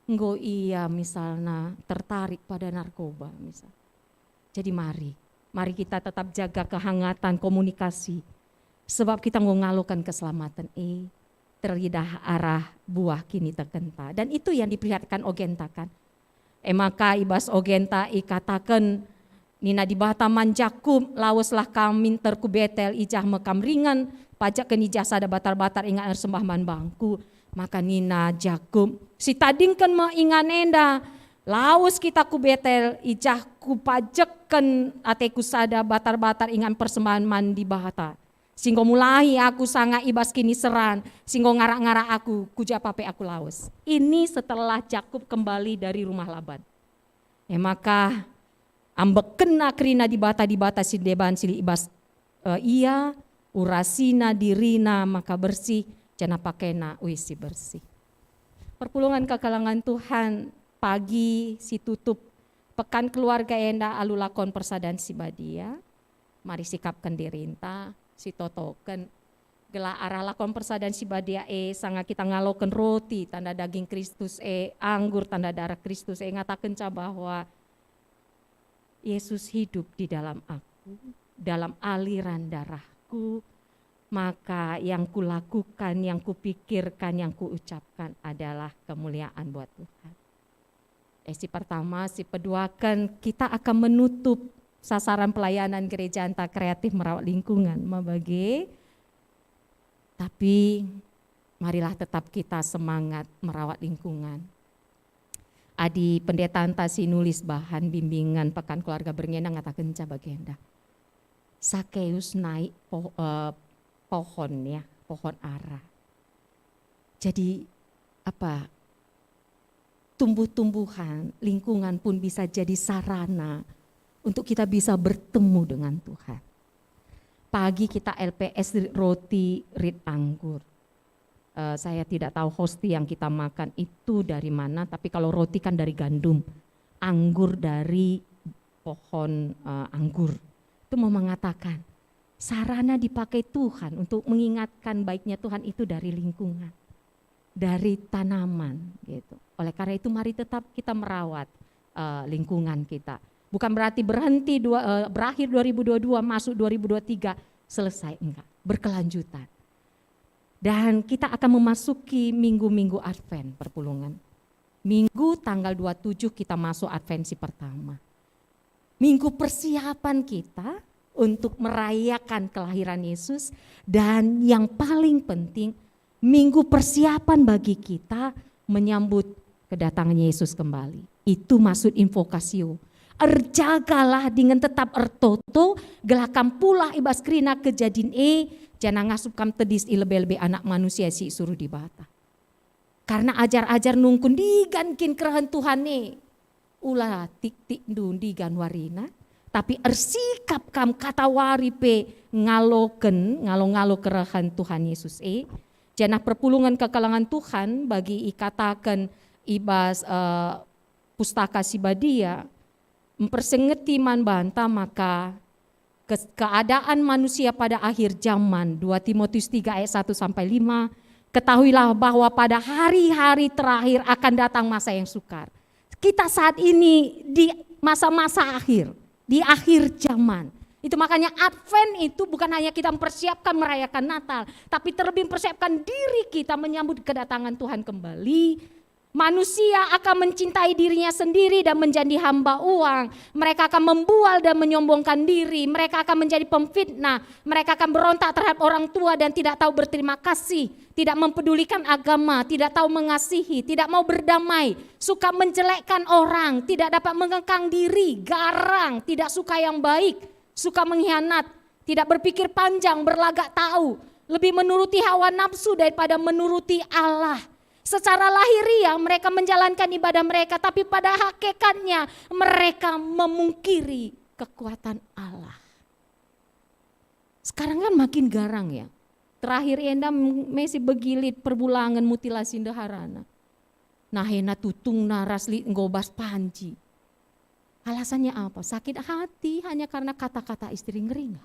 Enggo ia misalna tertarik pada narkoba, misal. Jadi mari, mari kita tetap jaga kehangatan komunikasi. Sebab kita enggo ngaloken keselamaten e, teridah arah buah kinitekenta. Dan itu yang diperlihatkan ogenta kan. E maka i bas ogenta ikataken nina Dibata man Jakup, "Laweslah kam minter ku Betel, i jah me kam ringen, pajekken i jah sada batar-batar ingan ersembah man bangku." Maka nina Jakup, "Sitadingken me ingan enda, lawes kita ku Betel, i jah kupajekken ateku sada batar-batar ingan persembahen man Dibata. Si enggo mulahi aku sanga i bas kiniseran, si enggo ngarak-ngarak aku, ku ja pe aku lawes." Ini setelah Jakup kembali dari rumah Laban. E maka ambekkenna kerina dibata-dibata si deban si lit i bas, eh, ia, urasina dirina maka bersih, janah pakena uis si bersih. Perpulungen kekelengen Tuhan, pagi si tutup pekan keluarga enda alu lakon persadan si badia. Mari sikapken dirinta, sitotoken, gelah arah lakon persadan si badia e, sanga kita ngaloken roti tanda daging Kristus e, anggur tanda darah Kristus e, ngatakenca bahwa Yesus hidup di dalam aku, dalam aliran darahku, maka yang kulakukan, yang kupikirkan, yang kuucapkan adalah kemuliaan buat Tuhan. Eh, si pertama, si peduaken, kita akan menutup sasaran pelayanan gerejanta kreatif merawat lingkungan, ma bage. Tapi marilah tetap kita semangat merawat lingkungan. Adi pendetanta si nulis bahan bimbingan Pekan Keluarga Berngi enda ngatakenca bagenda. Sakeus naik po-, eh, pohon, ya, pohon ara. Jadi, apa, tumbuh-tumbuhan, lingkungan pun bisa jadi sarana untuk kita bisa bertemu dengan Tuhan. Pagi kita L P S rit roti rit anggur. Eh, saya tidak tahu hosti yang kita makan itu dari mana, tapi kalau roti kan dari gandum, anggur dari pohon, eh, anggur. Itu mau mengatakan, sarana dipakai Tuhan untuk mengingatkan baiknya Tuhan itu dari lingkungan, dari tanaman, gitu. Oleh karena itu, mari tetap kita merawat, eh, lingkungan kita. Bukan berarti berhenti dua, eh, berakhir dua ribu dua dua, masuk dua ribu dua tiga, selesai, enggak. Berkelanjutan. Dan kita akan memasuki minggu-minggu Advent, perpulungen. Minggu tanggal dua tujuh kita masuk Advent si pertama. Minggu persiapan kita untuk merayakan kelahiran Yesus, dan yang paling penting, minggu persiapan bagi kita menyambut kedatangan Yesus kembali. Itu maksud invokasio. Erjagalah dingen tetap ertoto, gelah kam pulah i bas kerina kejadin e, janah ngasup kam tedis i lebe-lebe Anak Manusia si isuruh Dibata. Karna ajar-ajar nungkun ndigan kin kerehen Tuhan e. Ula tik-tikndu ndigan warina, tapi ersikap kam katawari pe ngaloken, ngalo-ngalo kerehen Tuhan Yesus e. Janah perpulungen kekelengen Tuhan bagi ikataken i bas, eh, Pustaka Si Badia, mpersingeti man banta maka kes-, keadaan manusia pada akhir zaman, dua Timotius tiga ayat satu sampai lima, ketahuilah bahwa pada hari-hari terakhir akan datang masa yang sukar. Kita saat ini di masa-masa akhir, di akhir zaman. Itu makanya Advent itu bukan hanya kita mempersiapkan merayakan Natal, tapi terlebih mempersiapkan diri kita menyambut kedatangan Tuhan kembali. Manusia akan mencintai dirinya sendiri dan menjadi hamba uang. Mereka akan membual dan menyombongkan diri. Mereka akan menjadi pemfitnah. Mereka akan berontak terhadap orang tua dan tidak tahu berterima kasih, tidak mempedulikan agama, tidak tahu mengasihi, tidak mau berdamai, suka menjelekkan orang, tidak dapat mengekang diri, garang, tidak suka yang baik, suka mengkhianat, tidak berpikir panjang, berlagak tahu, lebih menuruti hawa nafsu daripada menuruti Allah. Secara lahiriah mereka menjalankan ibadah mereka, tapi pada hakikatnya mereka memungkiri kekuatan Allah. Sekarang kan makin garang ya. Terakhir enda m-, mesi begilit perbulangen mutilasi ndeharana. Nahena tutungna ras lit enggo bas panci. Alasannya apa? Sakit hati hanya karena kata-kata istri ngeringa.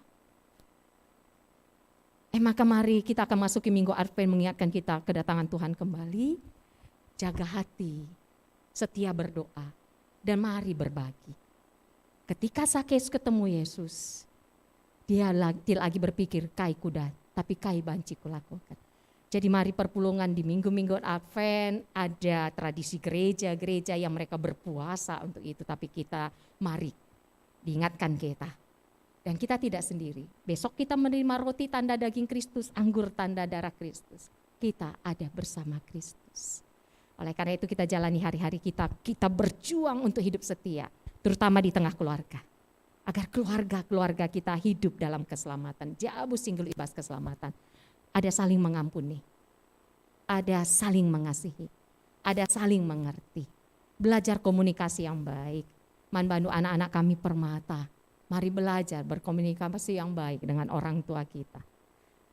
Eh, maka mari kita akan masuki Minggu Advent mengingatkan kita kedatangan Tuhan kembali. Jaga hati, setia berdoa, dan mari berbagi. Ketika Sakeus ketemu Yesus, dia la-, tidak lagi berpikir, "Kai kudat, tapi kai banci kulakukan." Jadi mari perpulungen di minggu-minggu Advent, ada tradisi gereja-gereja yang mereka berpuasa untuk itu, tapi kita mari diingatkan kita. Dan kita tidak sendiri. Besok kita menerima roti tanda daging Kristus, anggur tanda darah Kristus. Kita ada bersama Kristus. Oleh karena itu kita jalani hari-hari kita, kita berjuang untuk hidup setia, terutama di tengah keluarga. Agar keluarga-keluarga kita hidup dalam keselamatan, jabu si nggeluh i bas keselamatan. Ada saling mengampuni, ada saling mengasihi, ada saling mengerti. Belajar komunikasi yang baik. Man bandu anak-anak kami permata, mari belajar berkomunikasi yang baik dengan orang tua kita.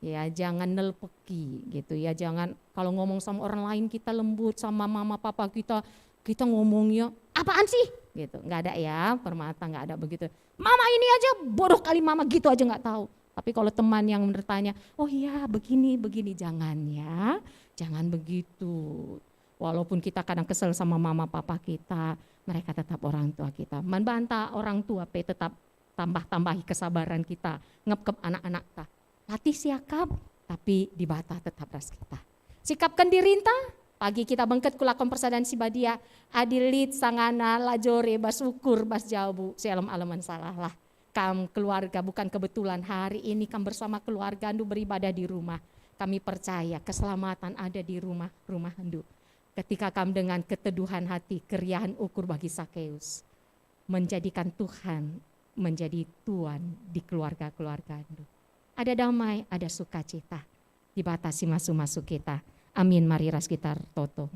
Ya, jangan nelpeki gitu ya, jangan kalau ngomong sama orang lain kita lembut, sama mama papa kita, kita ngomongnya, "Apaan sih?" gitu. Nggak ada ya, permata nggak ada begitu. "Mama ini aja bodoh kali mama, gitu aja nggak tahu." Tapi kalau teman yang bertanya, "Oh iya, begini, begini," jangan ya, jangan begitu. Walaupun kita kadang kesel sama mama papa kita, mereka tetap orang tua kita. Man banta orang tua pe tetap tambah-tambahi kesabaran kita, ngepkep anak-anakta. Latih siakap, tapi Dibata tetap ras kita. Sikapken dirinta, pagi kita bengket ku lakon persadan si badia, adi lit sangana la jore bas ukur, bas jabu, si alem-alemen salahlah. Kam keluarga bukan kebetulan, hari ini kam bersama keluargandu beribadah di rumah. Kami percaya keselamatan ada di rumah-rumahndu. Ketika kam dengan keteduhan hati, keriahen ukur bagi Sakeus, menjadikan Tuhan menjadi Tuan di keluarga-keluargandu. Ada damai, ada sukacita. Dibata si masu-masu kita. Amin. Mari ras kita ertoto.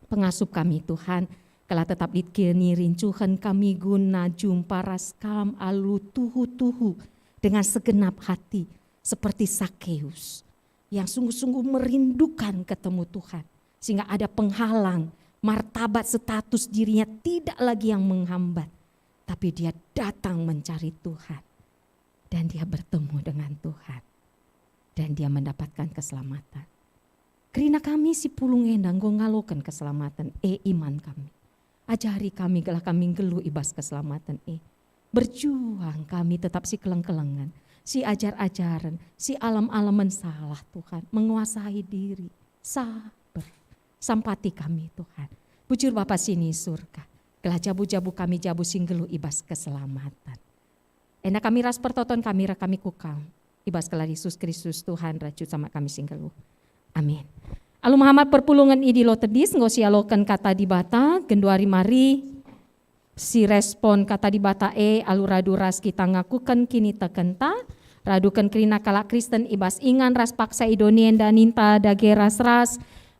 Pengasup kami, Tuhan, kala tetap lit keni rincuhen kami guna jumpa ras Kam alu tuhu-tuhu dengan segenap hati, seperti Sakeus yang sungguh-sungguh merindukan ketemu Tuhan, sehingga ada penghalang, martabat, status dirinya tidak lagi yang menghambat, tapi dia datang mencari Tuhan, dan dia bertemu dengan Tuhan, dan dia mendapatkan keselamatan. Kerina kami si pulung enda enggo ngaloken keselamatan, e iman kami. Ajari kami gelah kami nggeluh i bas keselamatan e. Berjuang kami tetap si keleng-kelengen, si ajar-ajaren, si alem-alemen salah, Tuhan, menguasai diri, sabar. Sampati kami, Tuhan. Bujur Bapa si ni Surga, gelah jabu-jabu kami jabu si nggeluh i bas keselamatan. Enda kami ras pertoton kami reh kami ku Kam, i bas gelar Yesus Kristus Tuhan ras Juru Selamat kami si nggeluh. Amin. Alu mehamat perpulungen i Dilo Tedis enggo sialoken Kata Dibata, genduari mari si respon Kata Dibata e alu radu ras kita ngakuken kinitekenta, raduken kerina kalak Kristen i bas ingan ras paksa i doni enda ninta dage ras-ras,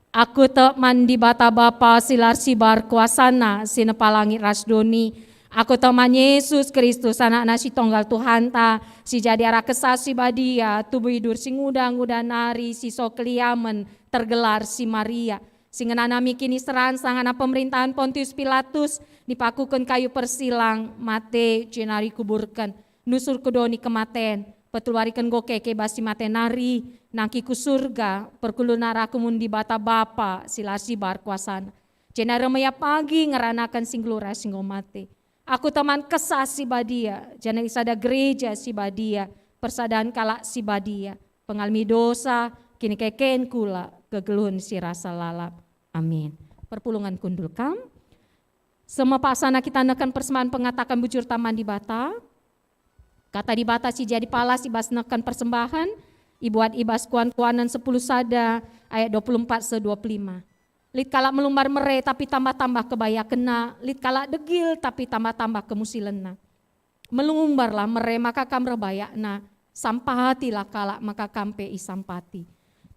Aku tek man Dibata Bapa si la ersibar kuasaNa, si nepa langit ras doni. Aku tek man Yesus Kristus, AnakNa si Tonggal Tuhanta, si jadi arah Kesah Si Badia, tubuh idur si nguda-nguda nari, si so keliamen, tergelar si Maria, si ngenanami kiniseran sangana pemerintahen Pontius Pilatus, dipakuken kayu persilang, mate, jenari kuburken. Nusur ku doni kematen, peteluariken enggo keke bas si mate nari, nangki ku Surga, perkulun arahku mun Dibata Bapa si la ersibar kuasaNa. Jenari reh me Ia pagi ngeranaken si nggeluh ras si enggo mate. Aku tek man Kesah Si Badia, janah i sada gereja si badia, persadan kalak si badia, pengalemi dosa, kinikeken kula, kegeluhen si rasa lalap. Amin. Perpulungen kundul kam. Seh me paksana kita nehken persembahen pengataken bujurta man Dibata. Kata Dibata si jadi palas i bas nehken persembahen, ibuat i bas Kuan-kuanen sepuluh sada ayat dua puluh empat seh dua puluh lima. Lit kalak melumbar mere tapi tambah-tambah kebayakenna, lit kalak degil tapi tambah-tambah kemusilenna. Melumbarlah mere maka kam reh bayakna, sampatilah kalak maka kam pe isampati.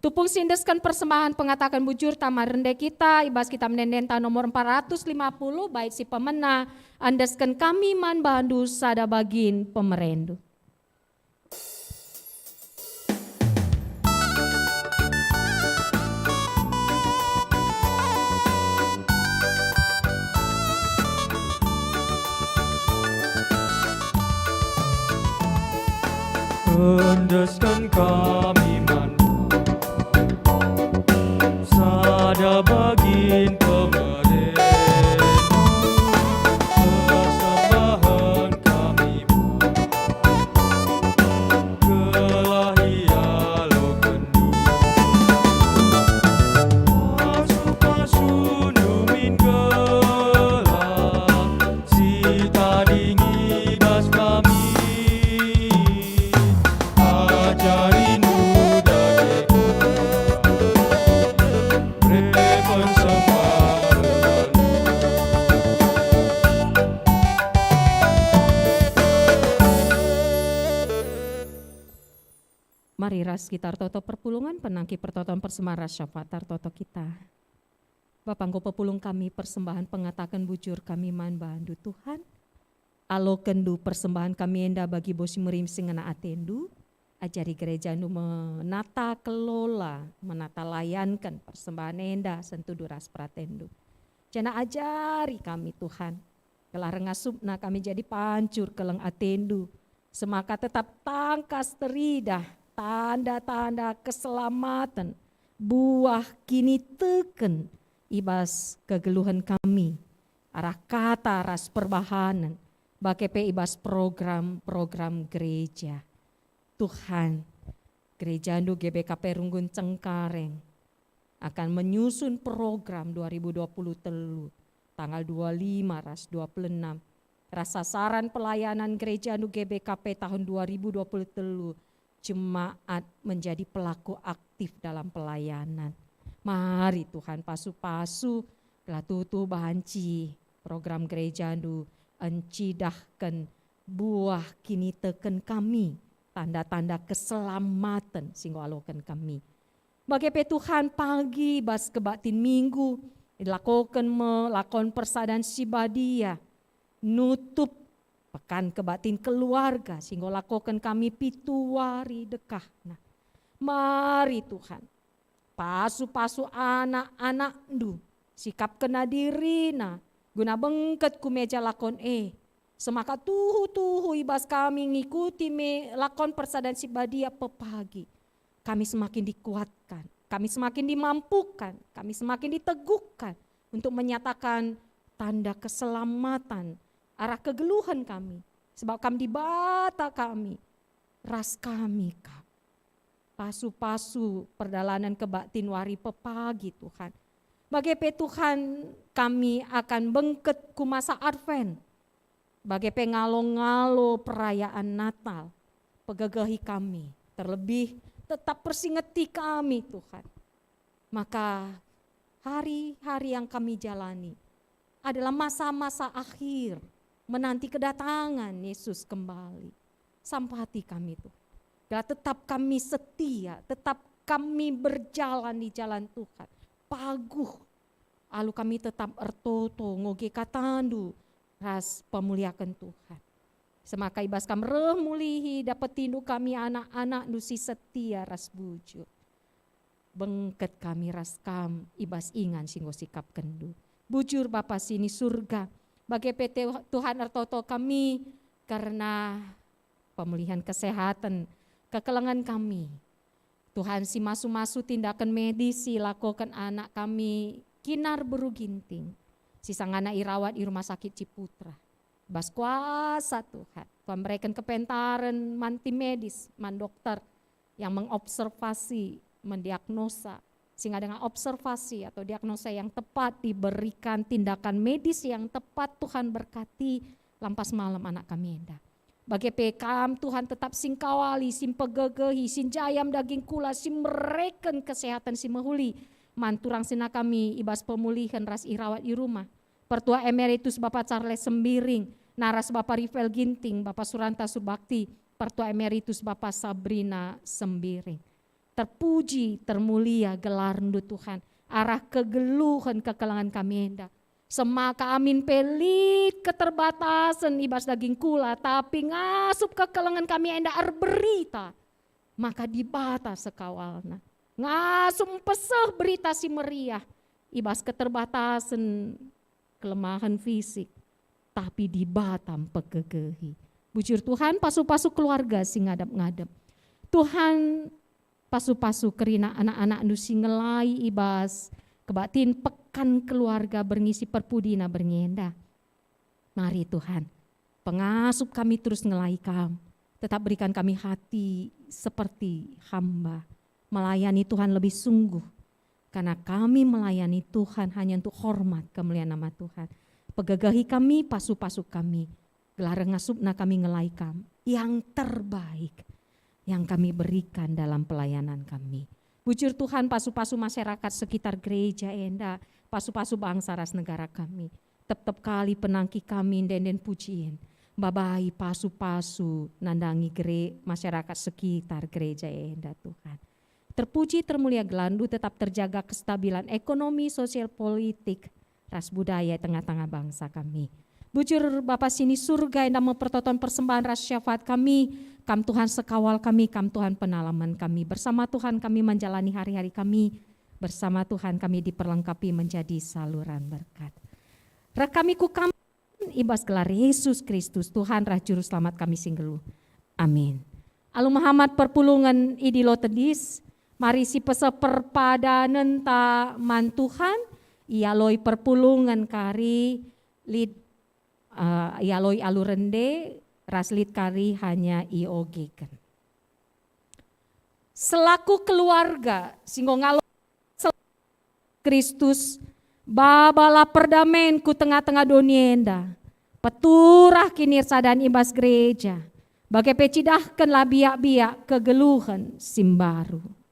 Tupung si endesken persembahen pengataken bujurta mari rende kita i bas Kitab Ende-endenta nomor empat ratus lima puluh, bait si pemena, "Endesken kami man bandu sada bagin pemerendu." Endesken kami man sada bagin pemeren, persembahen kami man gelah ialokenndu. Pasu-pasundu min gelah si tading i bas kami. Ajarindu dage kami, reh persembahen. Mari ras kita ertoto perpulungen, penangki pertoton persembahen ras syafaat ertoto kita. Bapa, enggo pepulung kami persembahen pengataken bujur kami man bandu, Tuhan. Alokenndu persembahen kami enda bagi bas si merim si ngena atendu. Ajari gerejandu menata kelola, menata layanken persembahen enda sentudu ras peratenndu. Janah ajari kami, Tuhan, gelah ngasupna kami jadi pancur keleng atendu, semaka tetap tangkas teridah tanda-tanda keselamaten, buah kiniteken i bas kegeluhen kami, arah kata ras perbahanen, bage pe i bas program-program gereja. Tuhan, gerejandu G B K P Runggun Cengkareng akan menyusun program dua ribu dua puluh telu, tanggal dua lima ras dua puluh enam, ras sasaran pelayanan gerejandu G B K P tahun dua ribu dua puluh telu, jemaat menjadi pelaku aktif dalam pelayanan. Mari Tuhan pasu-pasu, gelah tuhu banci program gerejandu encidahken buah kiniteken kami, tanda-tanda keselamaten si enggo aloken kami. Bage pe Tuhan, pagi bas kebaktin Minggu, ilakoken me lakon persadan si badia, nutup pekan kebaktin keluarga si enggo lakoken kami pitu wari dekahna. Mari Tuhan, pasu-pasu anak-anakndu, sikapkenna dirina guna bengket ku meja lakon e, semaka tuhu-tuhu i bas kami ngikuti me lakon persadan si badia pepagi. Kami semakin dikuatkan, kami semakin dimampukan, kami semakin diteguhkan untuk menyatakan tanda keselamatan arah kegeluhen kami, sebab Kam Dibata kami, ras kami Kam. Pasu-pasu perdalanen kebaktin wari pepagi, Tuhan. Bage pe, Tuhan, kami akan bengket ku masa Advent. Bage pe ngalo-ngalo perayaan Natal. Pegegehi kami, terlebih tetap persingeti kami, Tuhan. Maka hari-hari yang kami jalani adalah masa-masa akhir menanti kedatangan Yesus kembali. Sampati kami, Tuhan. Gelah tetap kami setia, tetap kami berjalan di jalan Tuhan. Paguh alu kami tetap ertoto ngoge kataNdu ras pemuliaken Tuhan. Semaka i bas Kam reh mulihi dapetindu kami anak-anakNdu si setia ras bujur. Bengket kami ras Kam i bas ingan si enggo sikapkenNdu. Bujur Bapa si ni Surga, bage pe Tuh-, Tuhan ertoto kami kerna pemulihan kesehatan, kekelengen kami. Tuhan si masu-masu tindaken medis si ilakoken anak kami Kinar Beru Ginting, si sangana irawat i Rumah Sakit Ciputra. Bas kuasa Tuhan, Tuhan mereken kepentaren man tim medis, man dokter yang mengobservasi, mendiagnosa, sehingga dengan observasi atau diagnosa yang tepat diberikan tindakan medis yang tepat. Tuhan berkati lampas malem anak kami enda. Bage pe Kam, Tuhan, tetap si ngkawali, si mpegegehi, si njayam daging kula, si mereken kesehatan si mehuli man turang senina kami i bas pemulihen ras irawat i rumah. Pertua Emeritus Bapa Charles Sembiring, naras Bapa Rivel Ginting, Bapa Suranta Subakti, Pertua Emeritus Bapa Sabrina Sembiring. Terpuji, termulia gelarNdu, Tuhan, arah kegeluhen kekelengen kami enda. Semaka amin pe lit keterbatasen i bas daging kula, tapi ngasup kekelengen kami enda erberita, maka Dibata sekawalna. Ngasup mpeseh berita si meriah i bas keterbatasen, kelemahen fisik, tapi Dibata mpegegehi. Bujur Tuhan, pasu-pasu keluarga si ngadep-ngadep. Tuhan, pasu-pasu kerina anak-anakNdu si ngelai i bas kebaktin Pekan Keluarga berngi si perpudina berngi enda. Mari Tuhan, pengasup kami terus ngelai Kam. Tetap berikan kami hati seperti hamba. Melayani Tuhan lebih sungguh, karena kami melayani Tuhan hanya untuk hormat kemuliaan nama Tuhan. Pegegehi kami, pasu-pasu kami, gelah ngasupna kami ngelai Kam yang terbaik yang kami berikan dalam pelayanan kami. Bujur Tuhan, pasu-pasu masyarakat sekitar gereja enda, pasu-pasu bangsa ras negara kami. Tep-tep kali penangki kami ende-enden pujin, mbabai pasu-pasu nandangi gere-, masyarakat sekitar gereja enda, Tuhan. Terpuji termulia gelarNdu, tetap terjaga kestabilan ekonomi, sosial, politik, ras budaya i tengah-tengah bangsa kami. Bujur Bapa si ni Surga, enda me pertoton persembahan ras syafaat kami, Kam Tuhan sekawal kami, Kam Tuhan penalaman kami. Bersama Tuhan kami menjalani hari-hari kami, bersama Tuhan kami diperlengkapi menjadi saluran berkat. Reh kami ku Kam i bas gelar Yesus Kristus, Tuhan ras Juru Selamat kami si nggeluh. Amin. Alu mehamat perpulungen idilo tedis, mari sipeseh perpadanenta man Tuhan, ialoi perpulungen kari lit, eh, ialoi alu rende, ras lit kari hanya iogeken. Selaku keluarga si enggo ngalo Kristus, babalah perdamen ku tengah-tengah doni enda. Peturah kinirsadan i bas gereja, bage pe cidahkenlah biak-biak kegeluhen si mbaru.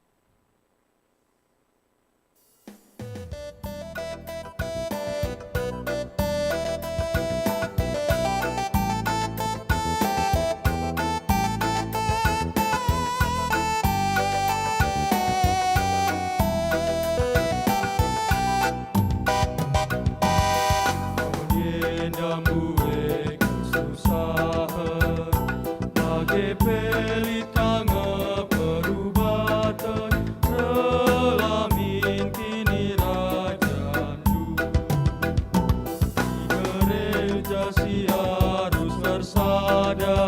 Enda mbue kesusahen, bage pe lit nge perubaten, reh la min kinirajanNdu. I gereja si arus ersada,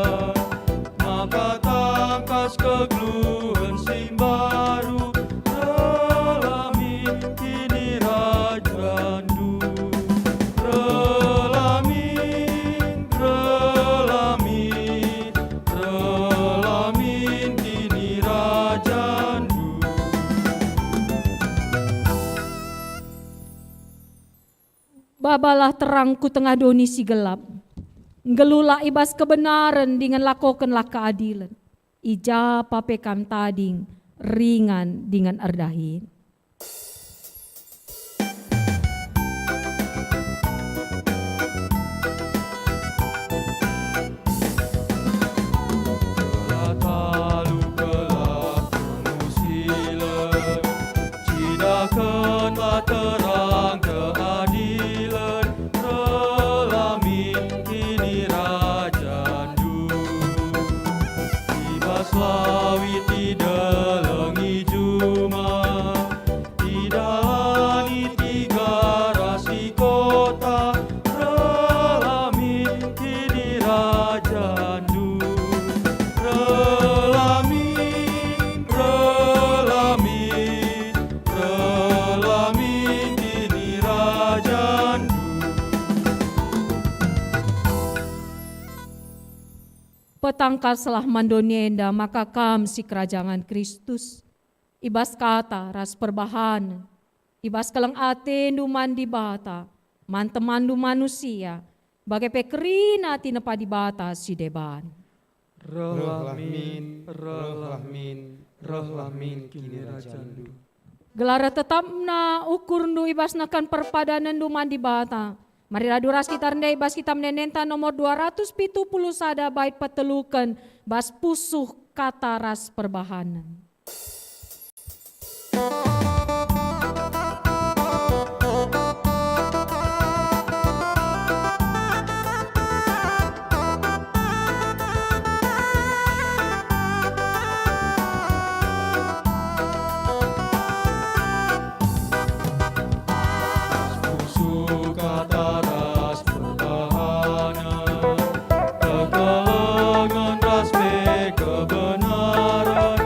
maka tangkas kegeluhen si mbaru, reh la min kinirajanNdu. Reh la min, reh la min, reh la min kinirajanNdu. Babalah terang ku tengah doni si gelap. Nggeluhlah i bas kebenaren dingen lakokenlah keadilen. I ja pe kam tading, ringan dingen erdahin. Gelah talu, gelah pengusilen, cidahkenlah terang keadilen, reh la min kinirajanNdu. I bas lawit, i deleng, i juma, i dalan, i tiga ras i kota, reh la min kinirajanNdu. Reh la min, reh la min, reh la min kinirajanNdu. Petangkaslah man doni enda maka kam sikerajangen Kristus, i bas kata ras perbahanen, i bas keleng atendu man Dibata, man temanndu manusia, bage pe kerina tinepa Dibata si deban. Rehlah min, rehlah min, rehlah min kinirajanNdu. Gelah reh tetapna ukurndu i bas nehken perpadanenndu man Dibata. Mari radu ras kita rende i bas Kitab Ende-enden nomor dua ratus pitu puluh sada bait peteluken bas pusuh kata ras perbahanen. Pusuh kata ras perbahanen, kekelengen ras pe kebenaren,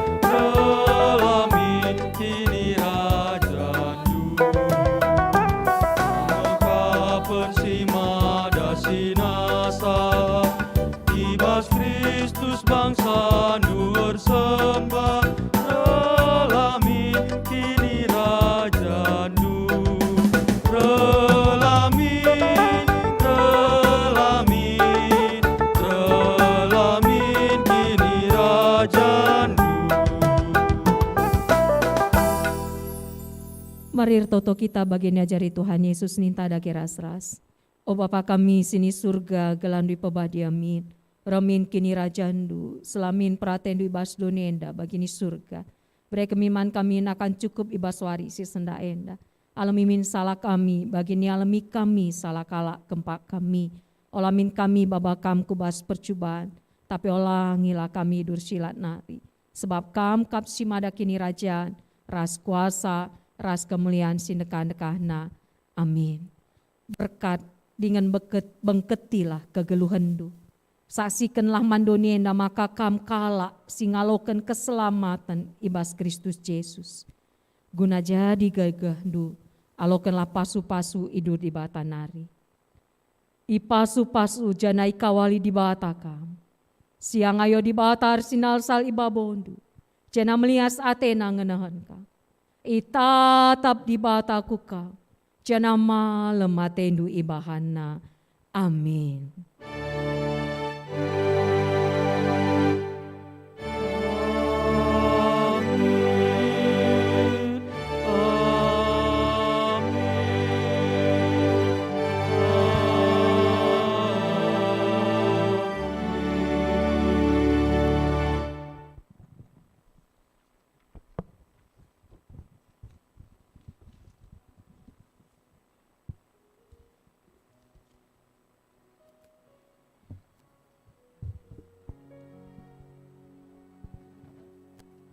Bangsandu ersembah, reh la min kinirajandu. Reh la min, reh la min, reh la min kinirajandu. Mari ertoto kita bagi niajari Tuhan Yesus ninta dage ras-ras. O Bapa kami si ni Surga, gelarNdu ipebadia min, reh min kinirajanNdu, seh la min peratenNdu i bas doni enda bagi ni Surga. Bere kami man kami nakan cukup i bas wari si sendah enda. Alemi min salah kami, bagi nialemi kami salah kalak kempak kami. Ola min kami baba Kam ku bas percuban, tapi olangilah kami idur silat nari. Sebab Kam kap si mada kinirajan, ras kuasa, ras kemulian si ndekah-ndekahna. Amin. Berkat dingen bengket-, bengketilah kegeluhenndu. Saksikenlah man doni enda maka kam kalak si ngaloken keselamaten i bas Kristus Jesus. Guna jadi gegehndu, alokenlah pasu-pasu idur Dibata nari. Ipasu-pasu janah ikawali Dibata kam. Siangayo Dibata ersinalsal i babondu, janah melias ateNa ngenehen kam. Itatap Dibata ku kam, janah malem atendu ibahanNa. Amin.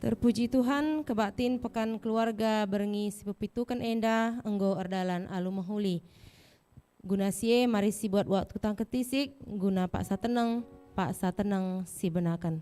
Terpuji Tuhan, kebaktin Pekan Keluarga berngi si pepituken enda enggo erdalan alu mehuli. Guna si e, mari sibuat waktu tangkit isik guna paksa teneng, paksa teneng sibenaken.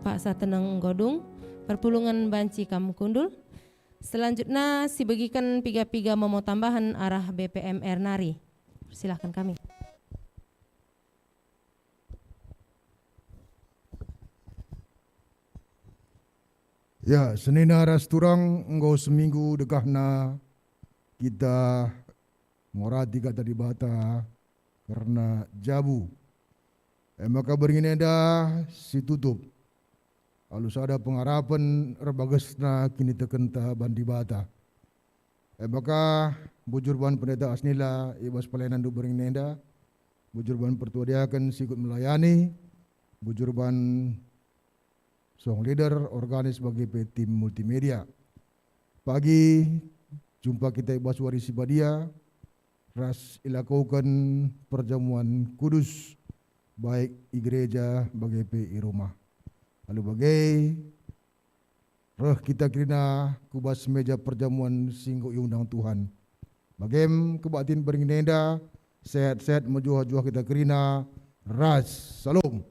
Paksa teneng enggo dung, perpulungen banci kam kundul. Selanjutna, sibegiken piga-piga momo tambahen arah B P M R nari. Persilahken kami. Ya, senina ras turang enggo seminggu dekahna kita ngorati Kata Dibata kerna jabu. E maka berngi enda situtup alu sada pengarapen erbagesna kinitekenta ban Dibata. E maka, bujur ban Pendeta Asnila i bas pelayanndu berngi enda, bujur ban pertua diaken si ikut melayani, bujur ban song leader, organis bage pe tim multimedia. Pagi, jumpa kita i bas wari si badia, ras ilakoken perjamuan kudus, baik i gereja bage pe i rumah. Alu bage, reh kita kerina ku bas meja perjamuan si enggo iundang Tuhan. Bagem kebaktin berngi enda, sehat-sehat mejuah-juah kita kerina ras. Salom.